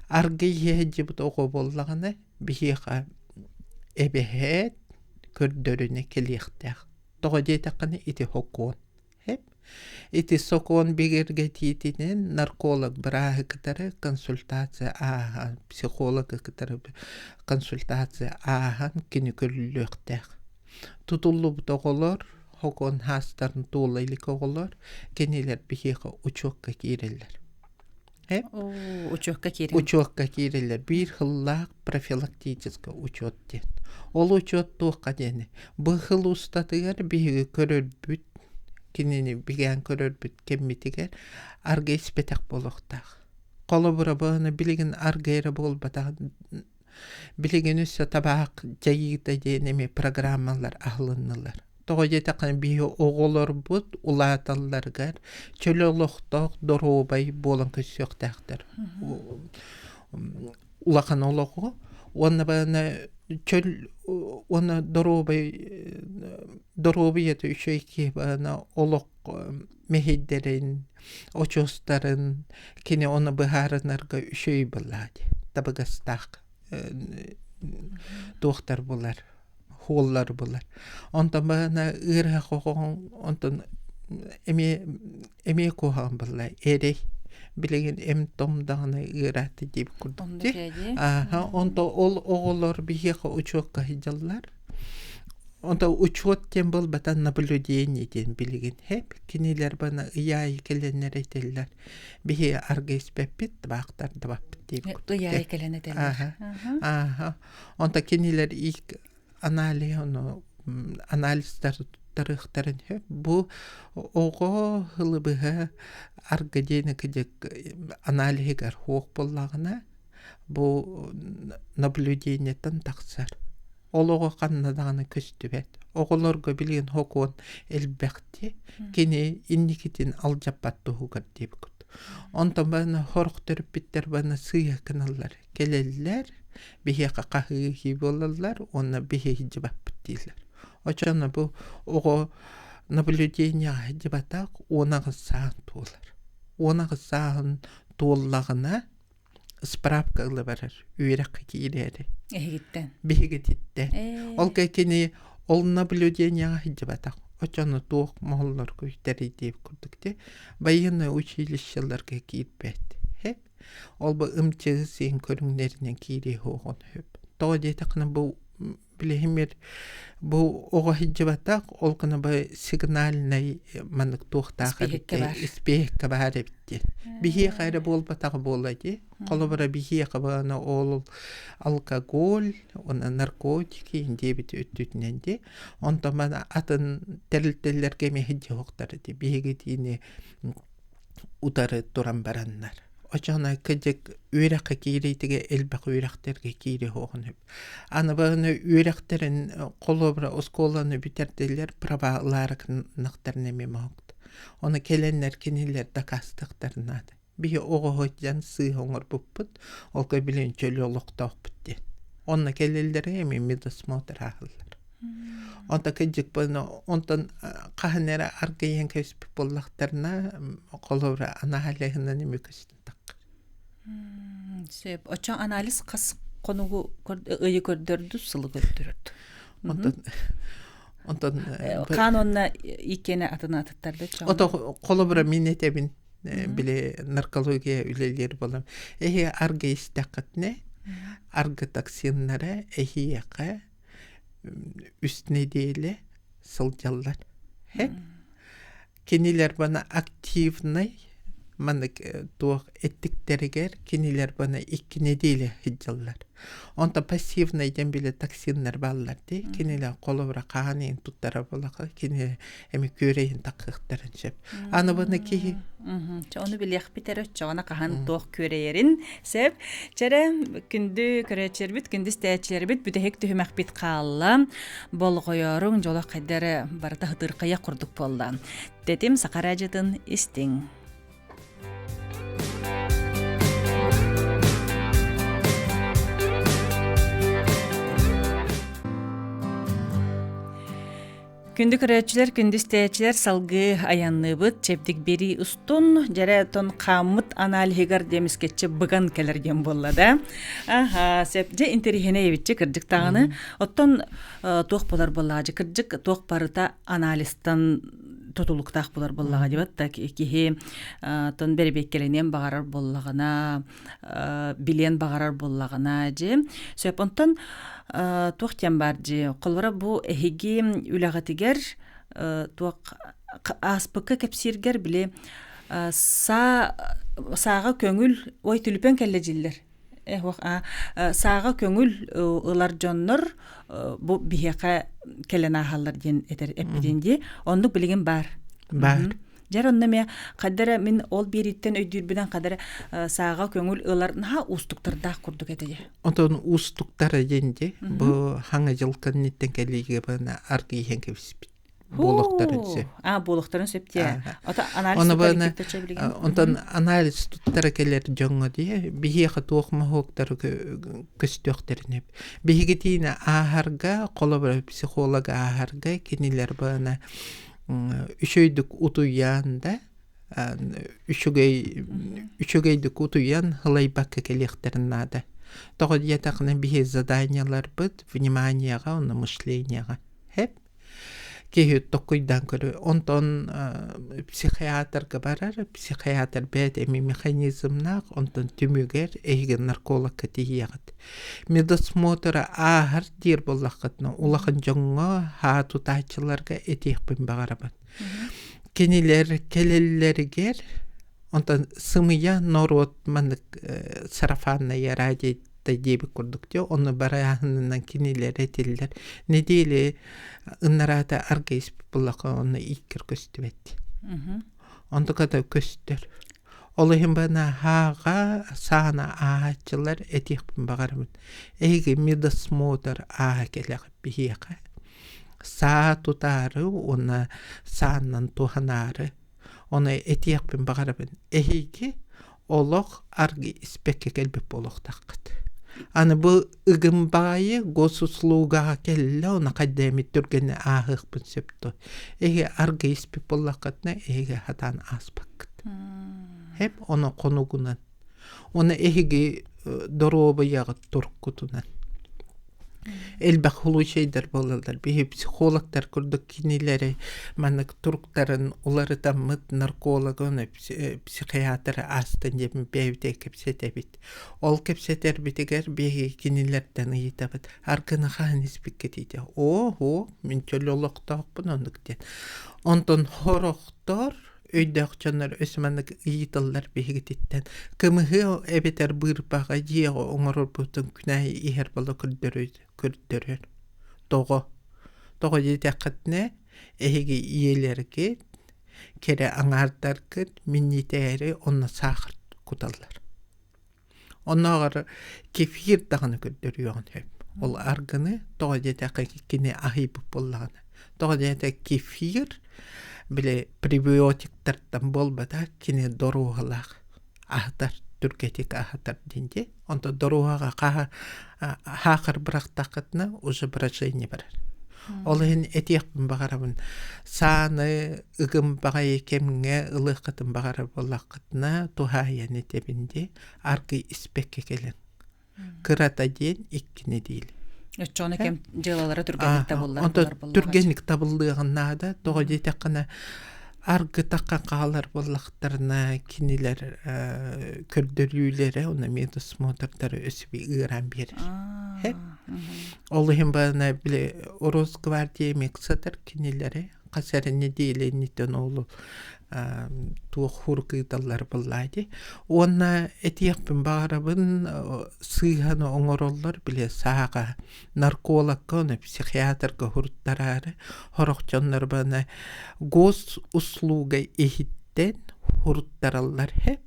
Аргы иһэ сылдьыбыт оҕо буоллаҕына, биһиэхэ эбэһээт көрдөрүнэ кэлиэхтээх. Тоҕо диэтэххинэ ити сокуон. Эп. Ити сокуон бигэргэтиитинэн нарколог бырааһы кытары консультация ааһан, психологы кытары консультация ааһан кини көрүллүөхтээх. Тутуллубут оҕолор Хокон хаастарын туола илик оҕолор кинилэр биһиэхэ учуокка киирэллэр. Учуокка киирэн. Учуокка киирэллэр. Биир сыллаах профилактическай учуот диэн. Ол учуот туохха диэни? Бу сыл устатыгар биһиги көрөрбүт, кинини бигээн көрөрбүт кэммитигэр арга испэтэх буолуохтаах. Холобура, бу билигин арга эрэ буолбатах Билигин өссө табаах дьайыыта диэн эмиэ программалар аһылыннылар. Тоҕо диэтэххинэ биһи оҕолорбут улааталларыгар чөл олохтоох доруобай буолан көрсүөхтээхтэр. Улахан олоҕу уонна баҕана чөл уонна доруобай доруобуйата үчүгэй киһи баҕана олох мэһэйдэрин, очуостарын кини ону быһаарынарга үчүгэй буоллаҕа дии, табыгастаах туохтар булар, хуоллар булар. Онтон баҕана ыарыһах оҕоҥ онтон эмиэ эмиэ куһаҕан буолла эрэй билигин эм-том даҕаны ыараата диэбит курдук дии. Ааһа, онто ол оҕолор биһиэхэ учуокка сылдьаллар. Онто учуот диэн буолбатах наблюдение диэн билигин хэп кинилэр бана ый аайы кэлэннэр этэллэр биһи арга испэппит табаахтардыбаппыт диэбит курдук. Ый аайы кэлэн этэллэр. Ааһа, ааһа. Онто кинилэр ик анализ ону анализтар туттарыахтарын сөп. Бу оҕо ылыбыһа арга диэни кыдьык аналиһыгар суох буоллаҕына бу наблюдениеттан тахсар. Ол оҕо ханна даҕаны көстүбэт. Оҕолорго билигин сокуон элбэхти, кини инникитин алдьаппат туһугар диэбит. Онтон баны сорох төрөппүттэр баны сыыһа гыналлар. Кэлэллэр, биһиэхэ хаһыы буолаллар уонна биһи сылдьыбаппыт дииллэр. Оччоҕуна бу оҕо наблюдениеҕа сылдьыбатах 18 сааһын туолар. 18 сааһын туоллаҕына справка ыла барар үөрэххэ киирээри. Эһигиттэн. Биһигититтэн. Ол кини ол наблюдениеҕа сылдьыбатах. Оччону туох моһоллорго тэрийдиэбит курдук ти военное училищеларга киирбэт. Ол бу ымчыгы сиэн көрүҥнэринэн киириэ суоҕун сөп. Тоҕо диэтэххинэ бу билиһимир бу оҕо сылдьыбатах, ол гына бу сигнальнай маннык туохтаах эбит испиэһиккэ баар эбит диэн. Биһиэхэ эрэ буолбатах буола дии. Холобура биһиэхэ баҕана ол алкоголь уонна наркотики диэбит өттүтүнэн дии. Онтон мана атын тэрилтэлэргэ эмиэ сылдьыһыахтара дии. Биһиги итини утары туран бараннар. Оччоҕуна кырдьык үөрэххэ киириитигэр элбэх үөрэхтэргэ киириэ суоҕун сөп. Аны баҕана үөрэхтэрин холобура оскуоланы бүтэрдилэр права ылаары гыннахтарына эмиэ моһуокта. Ону кэлэннэр кинилэр дакаастыахтарын наада. Биһи оҕо сылдьан сыыһа оҥорбуппут, ол билин чөл олохтоохпут диэн. Онно кэлэллэрэ эмиэ медосмотр ааһаллар. Онто кырдьыкпын онтон хаһан эрэ аргыйан кэбиспит буоллахтарына, холобура анаалиһынан эмиэ көстөн таххар. Сөп. Оччоҕо анализ хас хонугу ыйы көрдөрдү, сылы көрдөрөрдү? Онтон онтон Хаан уонна иккиэнэ атын атыттар да Ото холобура мин этэбин били наркология үлэлиир буолан эһи аргы истэххитинэ аргы токсиннара эһиэхэ үс нэдиэлэ сылдьаллар. Кинилэр бана активнай маннык туох эттиктэригэр кинилэр бана икки нэдиэлэ сылдьаллар. Онтон пассивнай диэн били токсиннар бааллар дии. Кинилэр холобура хаан иһин туттара буолаха кини эми күөрэйин такыахтарын сөп. Аны баны киһи Ону билиэхпит эрэ оччоҕуна хаһан туох күөрэйэрин сөп. Чэрэ күндү көрөөччүлэрбит, күндү истээччилэрбит бүтэһик түһүмэхпит хаалла. Болҕойоруҥ дьоло хайда эрэ барыта хытырхайах курдук буолла. Тэтим саха радиотын истиҥ. Күндү көрөөччүлэр, күндү истээччилэр салгыы айанныыбыт. Чэбдик биэрии устун, дьэрэ тон хааммыт аналиһыгар диэмискэччи быган кэлэр диэн буолла да. Аха, сөп. Дьэ интэриэһинэй эбитчи кырдьык даҕаны. Оттон туох буолар буоллаҕа дьэ кырдьык туох барыта анализтан тутулуктаах буолар буоллаҕа дибат да киһи тон бэрэбиэккэлэниэн баҕарар буоллаҕына билиэн баҕарар буоллаҕына дьи сөп онтон туох диэн баар дии холобура бу эһиги үлэҕитигэр туох ааспыкка кэпсииргэр били саа сааҕа көҥүл ой түлүпэн кэллэ дьиллэр сааҕа көҥүл ылар дьоннор бу биһиэхэ кэлэн ааһаллар диэн этэр эппитин дии оннук билигин баар баар Дьэр онно эмиэ хайда эрэ мин ол биэрииттэн өйдүүрбүнэн хайда эрэ сааҕа көҥүл ылар наһаа уустуктардаах курдук этэ дии. Онтон уустуктара диэн дии бу хаҥа дьыл кэнниттэн кэлиигэ бана аргыйан кэбиспит буолуохтарын сөп. А буолуохтарын сөп дии. Ото анализ Оны бана онтон анализ туттара кэлэр дьоҥҥо дии биһиэхэ туох моһуоктары көстүөхтэрин сөп. Биһигитиини ааһарга холобура психолог ааһарга кинилэр бана үчүгэйдик утуйан да үчүгэй үчүгэйдик утуйан ылайбакка кэлиэхтэрин наада. Тоҕо диэтэххинэ биһи заданиеларбыт вниманияҕа уонна мышленияҕа хэп киһи токкуйдаан көрөр. Онтон психиатрга барар, психиатр бэйэтэ эмиэ механизмнаах, онтон түмүгэр эһиги наркологка тиийэҕит. Медосмотры ааһар диир буоллаххытына, улахан дьоҥҥо, һаа тутааччыларга этиэхпин баҕарабын. Кинилэр кэлэллэригэр онтон сымыйа норуот маннык сарафанное радио диэбит курдук дии, ону барааһынынан кинилэр этиллэр. Нэдиэлэ ынараата арга испит буоллахха онно ииккэр көстүбэт. Онтуката көстөр. Ол иһин банаһааҕа саана ааһааччылар этиэхпин баҕарабын. Эһиги медосмотр ааһа кэлэҕит биһиэхэ. Саа тутаары уонна сааннан туһанаары. Ону этиэхпин баҕарабын. Эһиги олох аргы испэккэ кэлбит буолуохтааххыт. Аны бу ыгым баҕайы госуслугаҕа кэллэ, ону хайда эмит түргэнэ ааһыахпын сөп дуо? Эһиги аргы испит буоллаххытына, эһиги сатаан ааспаккыт. Хэп ону хонугунан. Уонна эһиги доруобуйаҕыт туркутунан. Элбэх случайдар буолаллар. Биһи психологтар курдук кинилэри маннык туруктарын уларытаммыт наркологы, психиатры аастан диэн бэйэбитэ кэпсэтэбит. Ол кэпсэтэрбитигэр биһиги кинилэртэн ыйытабыт: «Аргыны хаһан испиккитий?» «Оо, мин чөл олохтоохпун оннук» диэн. Онтон сорохтор өйдөөх дьоннор өссө маннык ыйыталлар биһигититтэн кымыһы эбэтэр быырпаҕы дьиэҕэ оҥорорбутун күн аайы иһэр буола көрдөрөр тоҕо тоҕо диэтэххитинэ эһиги ийэлэргит кэрэ аҥаардаргыт минньитээри онно саахар куталлар. Оннооҕор кефир даҕаны көрдөрүөҕүн сөп. Ол аргыны тоҕо диэтэххэ кини аһыйбыт буоллаҕына. Тоҕо диэтэ кефир били пребиотиктартан буолбата кини доруоһалаах аһатар түргэтик аһатар диэн дии. Онтон доруоһаҕа хаһа хаахыр бырахтаххытына уже брожение барар. Ол иһин этиэхпин баҕарабын сааны ыгым баҕайы кэмҥэ ылыаххытын баҕарар буоллаххытына туһаайан этэбин дии аргый испэккэ кэлэн кырата диэн иккини диил. Оччоҕуна кэм дьыалалара түргэнник табыллар. Онтон түргэнник табыллыаҕын наада. Тоҕо диэтэххинэ аргытахха хаалар буоллахтарына кинилэр көрдөрүүлэрэ уонна медосмотрдары өсүбү ыараан биэрэр. Ол иһин баана били Росгвардия миксатар кинилэри хас эрэ нэдиэлэ инниттэн ол туох хурук ыыталлар буоллаа дии. Уонна этиэхпин баҕарабын сыыһаны оҥороллор били сааҕа наркологка уонна психиатрга хуруттараары сорох дьоннор баны госуслуга иһиттэн хуруттараллар һэ.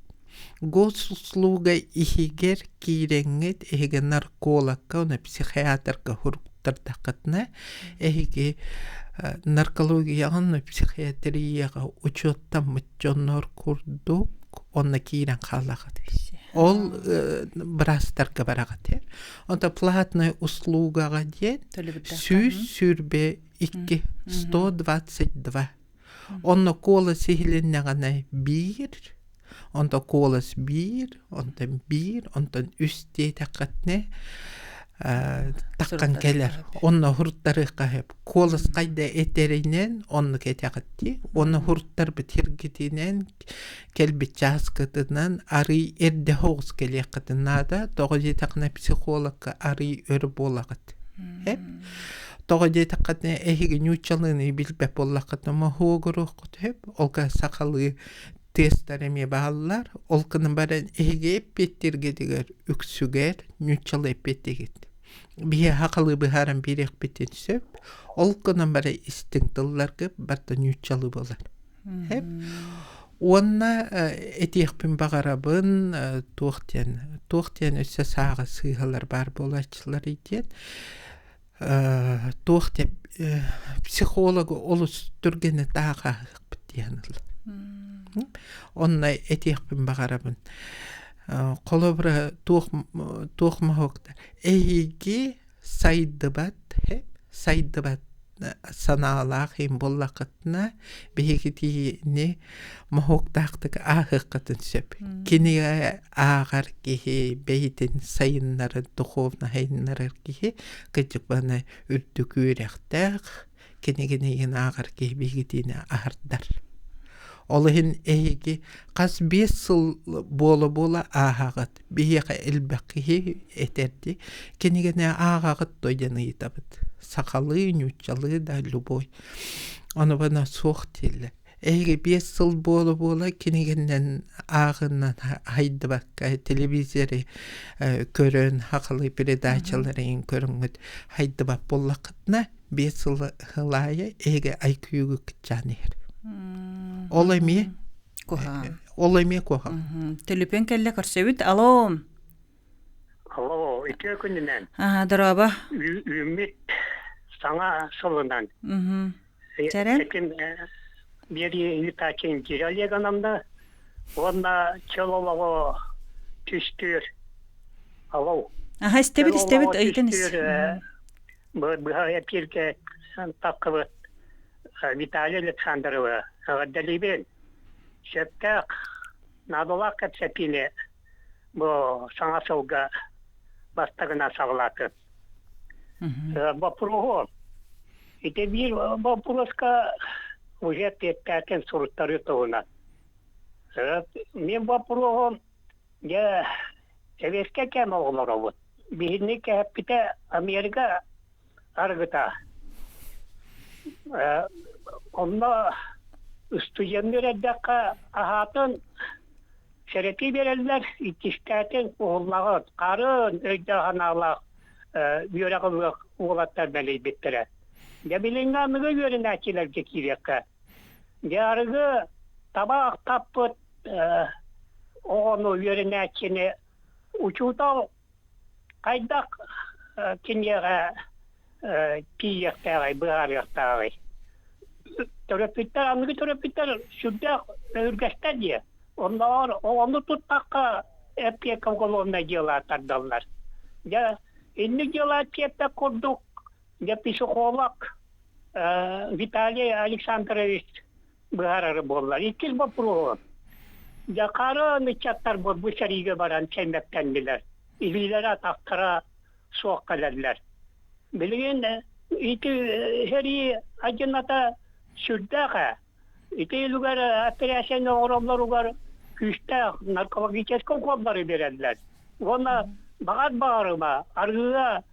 Госуслуга иһигэр киирэҥҥит эһиги наркологка уонна психиатрга суруттардаххытына эһиги наркологияҕа уонна психиатрияҕа учуоттаммыт дьоннор курдук онно киирэн хаалаҕыт. Ол быраастарга бараҕыт. Онто платная услугаҕа диэн 122 122 Онно куолас иһилиннэҕинэ биир, онто куолас биир, онтон биир, онтон үс диэтэххитинэ таххан кэлэр. Онно хуруттарыахха сөп. Куолас хайда этэринэн оннук этэҕит дии. Уонна хуруттарбыт сиргитинэн кэлбит чааскытынан арый эрдэ соҕус кэлиэххитин наада. Тоҕо диэтэххинэ психологка арый өр буолаҕыт. Тоҕо диэтэххитинэ эһиги нууччалыыны билбэт буоллаххытына моһуогуруоххут сөп, ол сахалыы тестар эмиэ бааллар. Ол гынан баран эһиги эппиэттииргитигэр үксүгэр нууччалыы эппиэттиигит. Биһи сахалыы быһааран биэриэхпитин сөп, ол гынан баран истиҥ тылларга барыта нууччалыы буолар. Уонна этиэхпин баҕарабын туох диэн туох диэн өссө сааҕа сыыһалар баар буолааччылар диэн туох диэн психологу олус түргэнэ таахаһыахпыт диэн ылла. Онно этиэхпин баҕарабын. Холобура туох туох моһуоктар эһиги сайдыбат сайдыбат санаалаах иһин буоллаххытына биһиги тиийини моһуоктаахтык ааһыаххытын сөп. Кинигэ ааҕар киһи бэйэтин сайыннарар, духовно сайыннарар киһи кырдьык баны үрдүк үөрэхтээх, кинигини ааҕар киһи биһигитини аһардар. Ол иһин эһиги хас 5 сыл буола-буола ааһаҕыт. Биһиэхэ элбэх киһи этэрди кинигэни ааҕаҕыт дуо диэн ыйытабыт. Сахалыы, нууччалыы да любой. Ону бана суох дииллэр. Эһиги 5 сыл буола-буола кинигэннэн ааҕынан хайдыбакка телевизоры көрөн, сахалыы передачаларын көрөҥҥүт хайдыбат буоллаххытына 5 сыл аайы эһиги IQ-гүт кыччаан иһэр. Ол эмиэ Куһаҕан. Ол эмиэ куһаҕан. Төлөпүөн кэллэ көрсөбүт. Алло. Алло, үтүө күнүнэн. Аха, дорообо. Үүммүт саҥа сылынан. Чэрэн? Этим биэрии ыытааччы Индира Олеговна уонна чөл олоҕу түстүүр. Алло. Аха, истэбит, истэбит, ыйтан ис. Быһа эпииргэ таххыбыт Виталий Александровы эҕэрдэлиибин. Сөптөөх, наадалаах кэпсэтиини бу саҥа сылга бастакынан саҕалаатым. Боппуруоһу ити биир боппуруоска уже эппиэттээтин суруттарыы туһунан. Мин боппуруоһум дьэ сэбиэскэй кэм оҕолоробут. Биһини кэһэппитэ Америка арыгыта. Онно устудьуоннуур эрдэххэ аһаатын сэрэтии биэрэллэр, иккистээтин уһуллаҕыт, харын өйдөөх-санаалаах үөрэх ылыах уолаттар мэлийбиттэрэ. Дьэ билиҥҥи аныгы үөрэнээччилэргэ киириэххэ. Дьэ арыгы табаах таппыт оҕону үөрэнээччини. Учуутал хайдах киниэхэ тиийиэхтээҕий, быһаарыахтааҕый? Төрөппүттэр, аныгы төрөппүттэр сүрдээх өһүргэстэр дии. Оннооҕор оҕону туттахха эппиэккэ уголовнай дьыала тардаллар. Дьэ, инник дьыала тиэппэт курдук, дьэ, психолог Виталий Александрович быһаарары буоллар. Иккис боппуруоһу. Дьахары ыччаттар бу сэриигэ баран сэмэктэннилэр. Илиилэрэ атахтара суох кэлэллэр. Билигин ити сэрии адьыната сүрдээх ээ. Ити үлүгэр операцияны оҥороллоругар күүстээх наркологическай укуоллары биэрэллэр. Уонна баҕар баҕарыма арыыга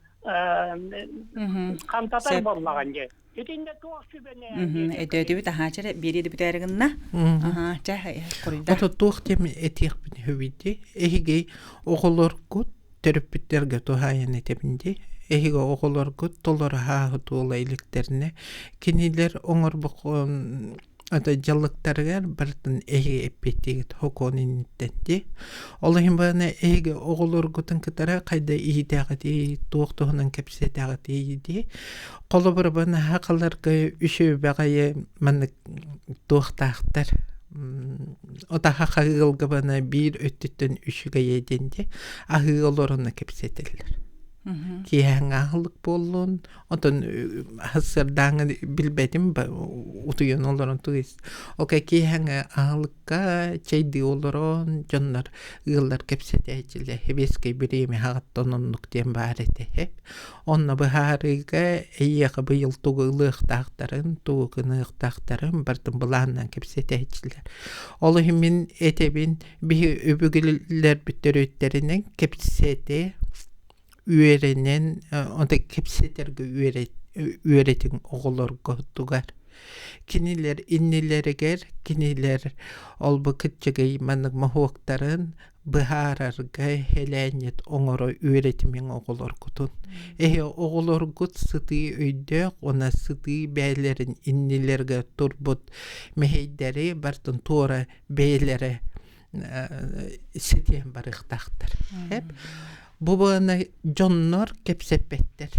хантатар буоллаҕын дии. Итиннэ туох сүбэни Өйдөөтүбүт аһаа чэ биэрии да бүтээри гынна. Аһаа чэ хоруйда. Ото туох диэн этиэхпин сөбүй Эһиги оҕолоргут төрөппүттэргэ туһаайан этэбин дии. Эһиги оҕолоргут толору ааһы туола иликтэринэ кинилэр оҥорбокон ата дьаллыктарыгар барытын эһиги эппиэттиигит хокуон инниттэн дии. Ол иһин баҕана эһиги оҕолоргутун кытары хайда иитээҕитий, туох туһунан кэпсэтээҕитий дии. Холобура бу наһаа үчүгэй баҕайы маннык туохтаахтар отаха хаһыылга бана биир өттүттэн үчүгэйэ диэн дии аһыы олоруна кэпсэтэллэр. Киэһэҥҥэ аһылык буоллун, Онтон сарсыардааҥы билбэтим утуйан олорон тугу Окей киэһэҥҥэ аһылыкка чэйдии олорон дьоннор ыаллар кэпсэтээччилэр сэбиэскэй бириэмэ аҕаттан оннук диэн баар этэ. Онно быһаарыыга эйиэхэ быйыл тугу ылыахтаахтарын, тугу гыныахтаахтарын барытын былааннаан кэпсэтээччилэр. Ол иһин мин этэбин биһи өбүгэлэрбит төрүттэринэн кэпсэтэ үөрэнэн онто кэпсэтэргэ үөрэтиҥ оҕолоргутугар кинилэр иннилэригэр кинилэр ол-бу кырдьыгый маннык моһуоктарын быһаарарга хэлээнньит оҥоро үөрэтимиҥ оҕолоргутун эһи оҕолоргут сытыы өйдөөх уонна сытыы бэйэлэрин иннилэригэр турбут мэһэйдэри барытын туора бэйэлэрэ ситиһэн барыахтаахтар. Бу баҕана дьоннор кэпсэппэттэр.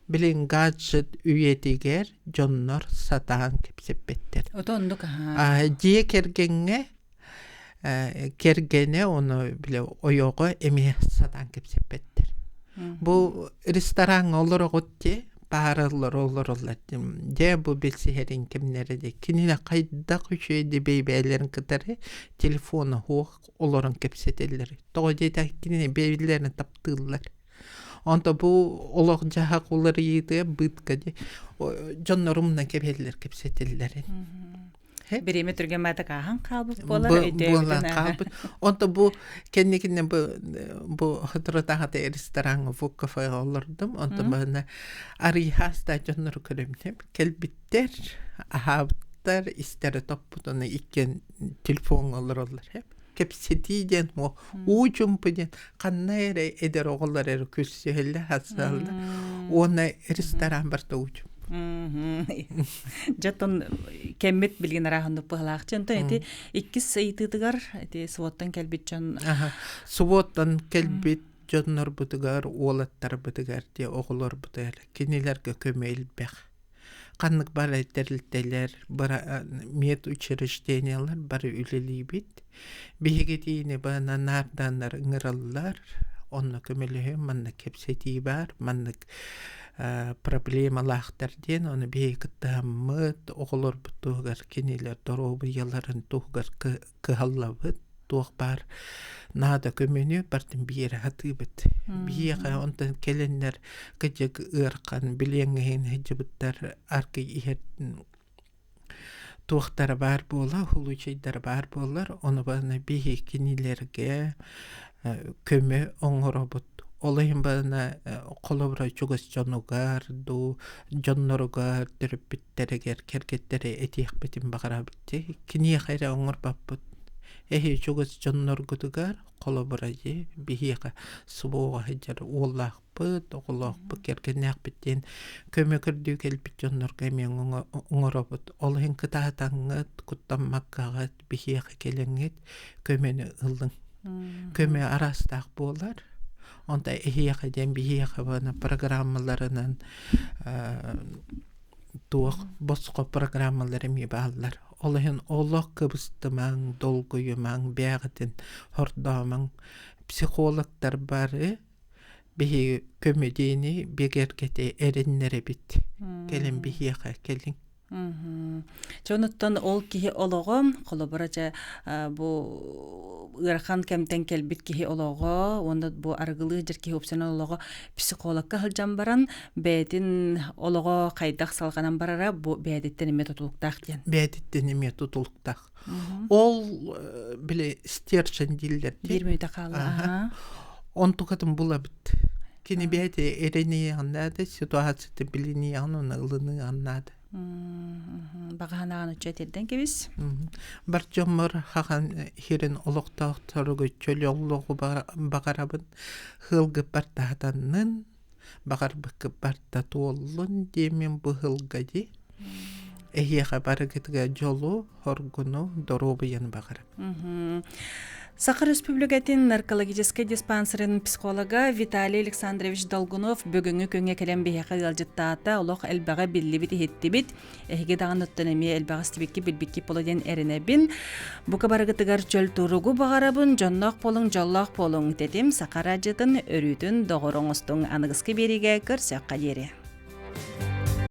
Билин гаджет үйэтигэр дьоннор сатаан кэпсэппэттэр. Ото оннук аһаа. Дьиэ кэргэҥҥэ кэргэнэ ону бile ойоҕо эмиэ сатаан кэпсэппэттэр. Бу рестораҥҥа олороҕут дии баараллар олороллор дьэ бу билсиһэрин кэмнэрэ дии кинилэр хайдах үчүгэй бэйбээлэрин кытары телефона суох олорон кэпсэтэллэр тоҕо диэтэх кинини бэйэлэрин таптыыллар онто бу олох-дьаһах уларыйыытыгар быытка дии дьоннорумна кэбиһэллэр кэпсэтэллэрин Бириэмэ түргэн баатак ааһан хаалбыт буолар буолан хаалбыт. Онто бу кэнникинэ бу бу соторутааҕыта рестораҥҥа бу кафеҕа олордум. Онтон баһына арыйхаастаах дьоннору көрөмнөм. Кэлбиттэр, аһаабыттар, истэрэ топпутуна иккиэн телефоҥҥа олороллор. Кэпсэтии диэн уу чумпу диэн ханна эрэ эдэр оҕолор эрэ күлсүһэллэр, хасыһаллар. Уонна ресторан барта уу чумпу. Дьэ оттон кэммит билигин арааһыннык быһалаахчы. Онтон ити иккис ыйытыытыгар ити суоттан кэлбит дьон Суоттан кэлбит дьоннорбутугар, уолаттарбытыгар, дии оҕолорбутугар кинилэргэ көмө элбэх. Ханнык бары тэрилтэлэр, медучреждениелар бары үлэлиибит. Биһиги итиини баана наардааннар ыҥыраллар, онно көмөлөһүөм, маннык кэпсэтии баар, маннык проблемалаахтар диэн, ону биһиги кыттыһаммыт, оҕолорбут туһугар, кинилэр доруобуйаларын туһугар кыһаллабыт, туох баар наада көмөнү барытын биэрэ сатыыбыт. Биһиэхэ онтон кэлэннэр кыдьык ыархан билиэҥ иһин сылдьыбыттар аргый иһэр туохтара баар буола, случайдара баар буолар, ону баҕана биһи кинилэргэ көмө оҥоробут. Ол иһин баҕана холобура чугас дьонугар дуу, дьонноругар, төрөппүттэригэр, кэргэттэрэ этиэхпитин баҕарабыт дии. Киниэхэ эрэ оҥорбоппут. Эһи чугас дьонноргутугар холобура дии биһиэхэ СВО-ҕа сылдьар уоллаах оҕолоохпут, кэргэннээхпит диэн көмө көрдүү кэлбит дьоннорго эмиэ оҥоробут. Ол иһин кытаатаҥҥыт, куттаммаккаҕыт, биһиэхэ кэлэҥҥит көмөнү ылыҥ. Көмө араастаах буолар. Онто эһиэхэ диэн биһиэхэ уонна программаларынан туох босхо программалар эмиэ бааллар. Ол иһин олох кыбыстымаҥ, долгуйумаҥ, бэйэҕитин хордоомоҥ. Психологтар бары биһиги көмүдиэни бигэргэтэ эрэннэрэбит. Кэлин биһиэхэ кэлиҥ. Чэ онуттан ол киһи олоҕо, холобура дьэ бу ыарахан кэмтэн кэлбит киһи олоҕо уонна бу арыгылыы сылдьар киһи уопсайынан олоҕо психологка сылдьан баран бэйэтин олоҕо хайдах салҕанан барара бу бэйэтиттэн эмиэ тутулуктаах диэн. Бэйэтиттэн эмиэ тутулуктаах. Ол били стержень дииллэр дии. Биир мүнүүтэ хаалла. Онтукатын булабыт. Кини бэйэтэ эрэниэҕин наада, ситуацията билиниэҕин уонна ылыныаҕын наада. Баҕа санааҕын оччо этирдэн кэбис. Бар дьоммор хахан хирин олохтоохторугу чөл олоҕу баҕарабын, хыылгыппар таһатаннын, баҕарбыккыппар да туоллун диэммин бу ыһылга дии. Эһиэхэ барыгытыгар дьолу, хоргуну, доруобуйаны баҕарабын. Саха Республикатын наркологическай диспансерын психолога Виталий Александрович Долгунов бүгүҥҥү күҥҥэ кэлэн биһиэхэ ыалдьыттаата, олох элбэҕи биллибит-иһиттибит. Эһиги даҕаны оттон эмиэ элбэҕи истибикки, билбикки буолуо диэн эрэнэбин. Бука барыгытыгар чөл туругу баҕарабын, дьонноох буолуҥ, дьоллоох буолуҥ. Тэтим Саха радиотын өрүүтүн доҕор оҥостуҥ. Аныгыскы биэриигэ көрсөххө диэри.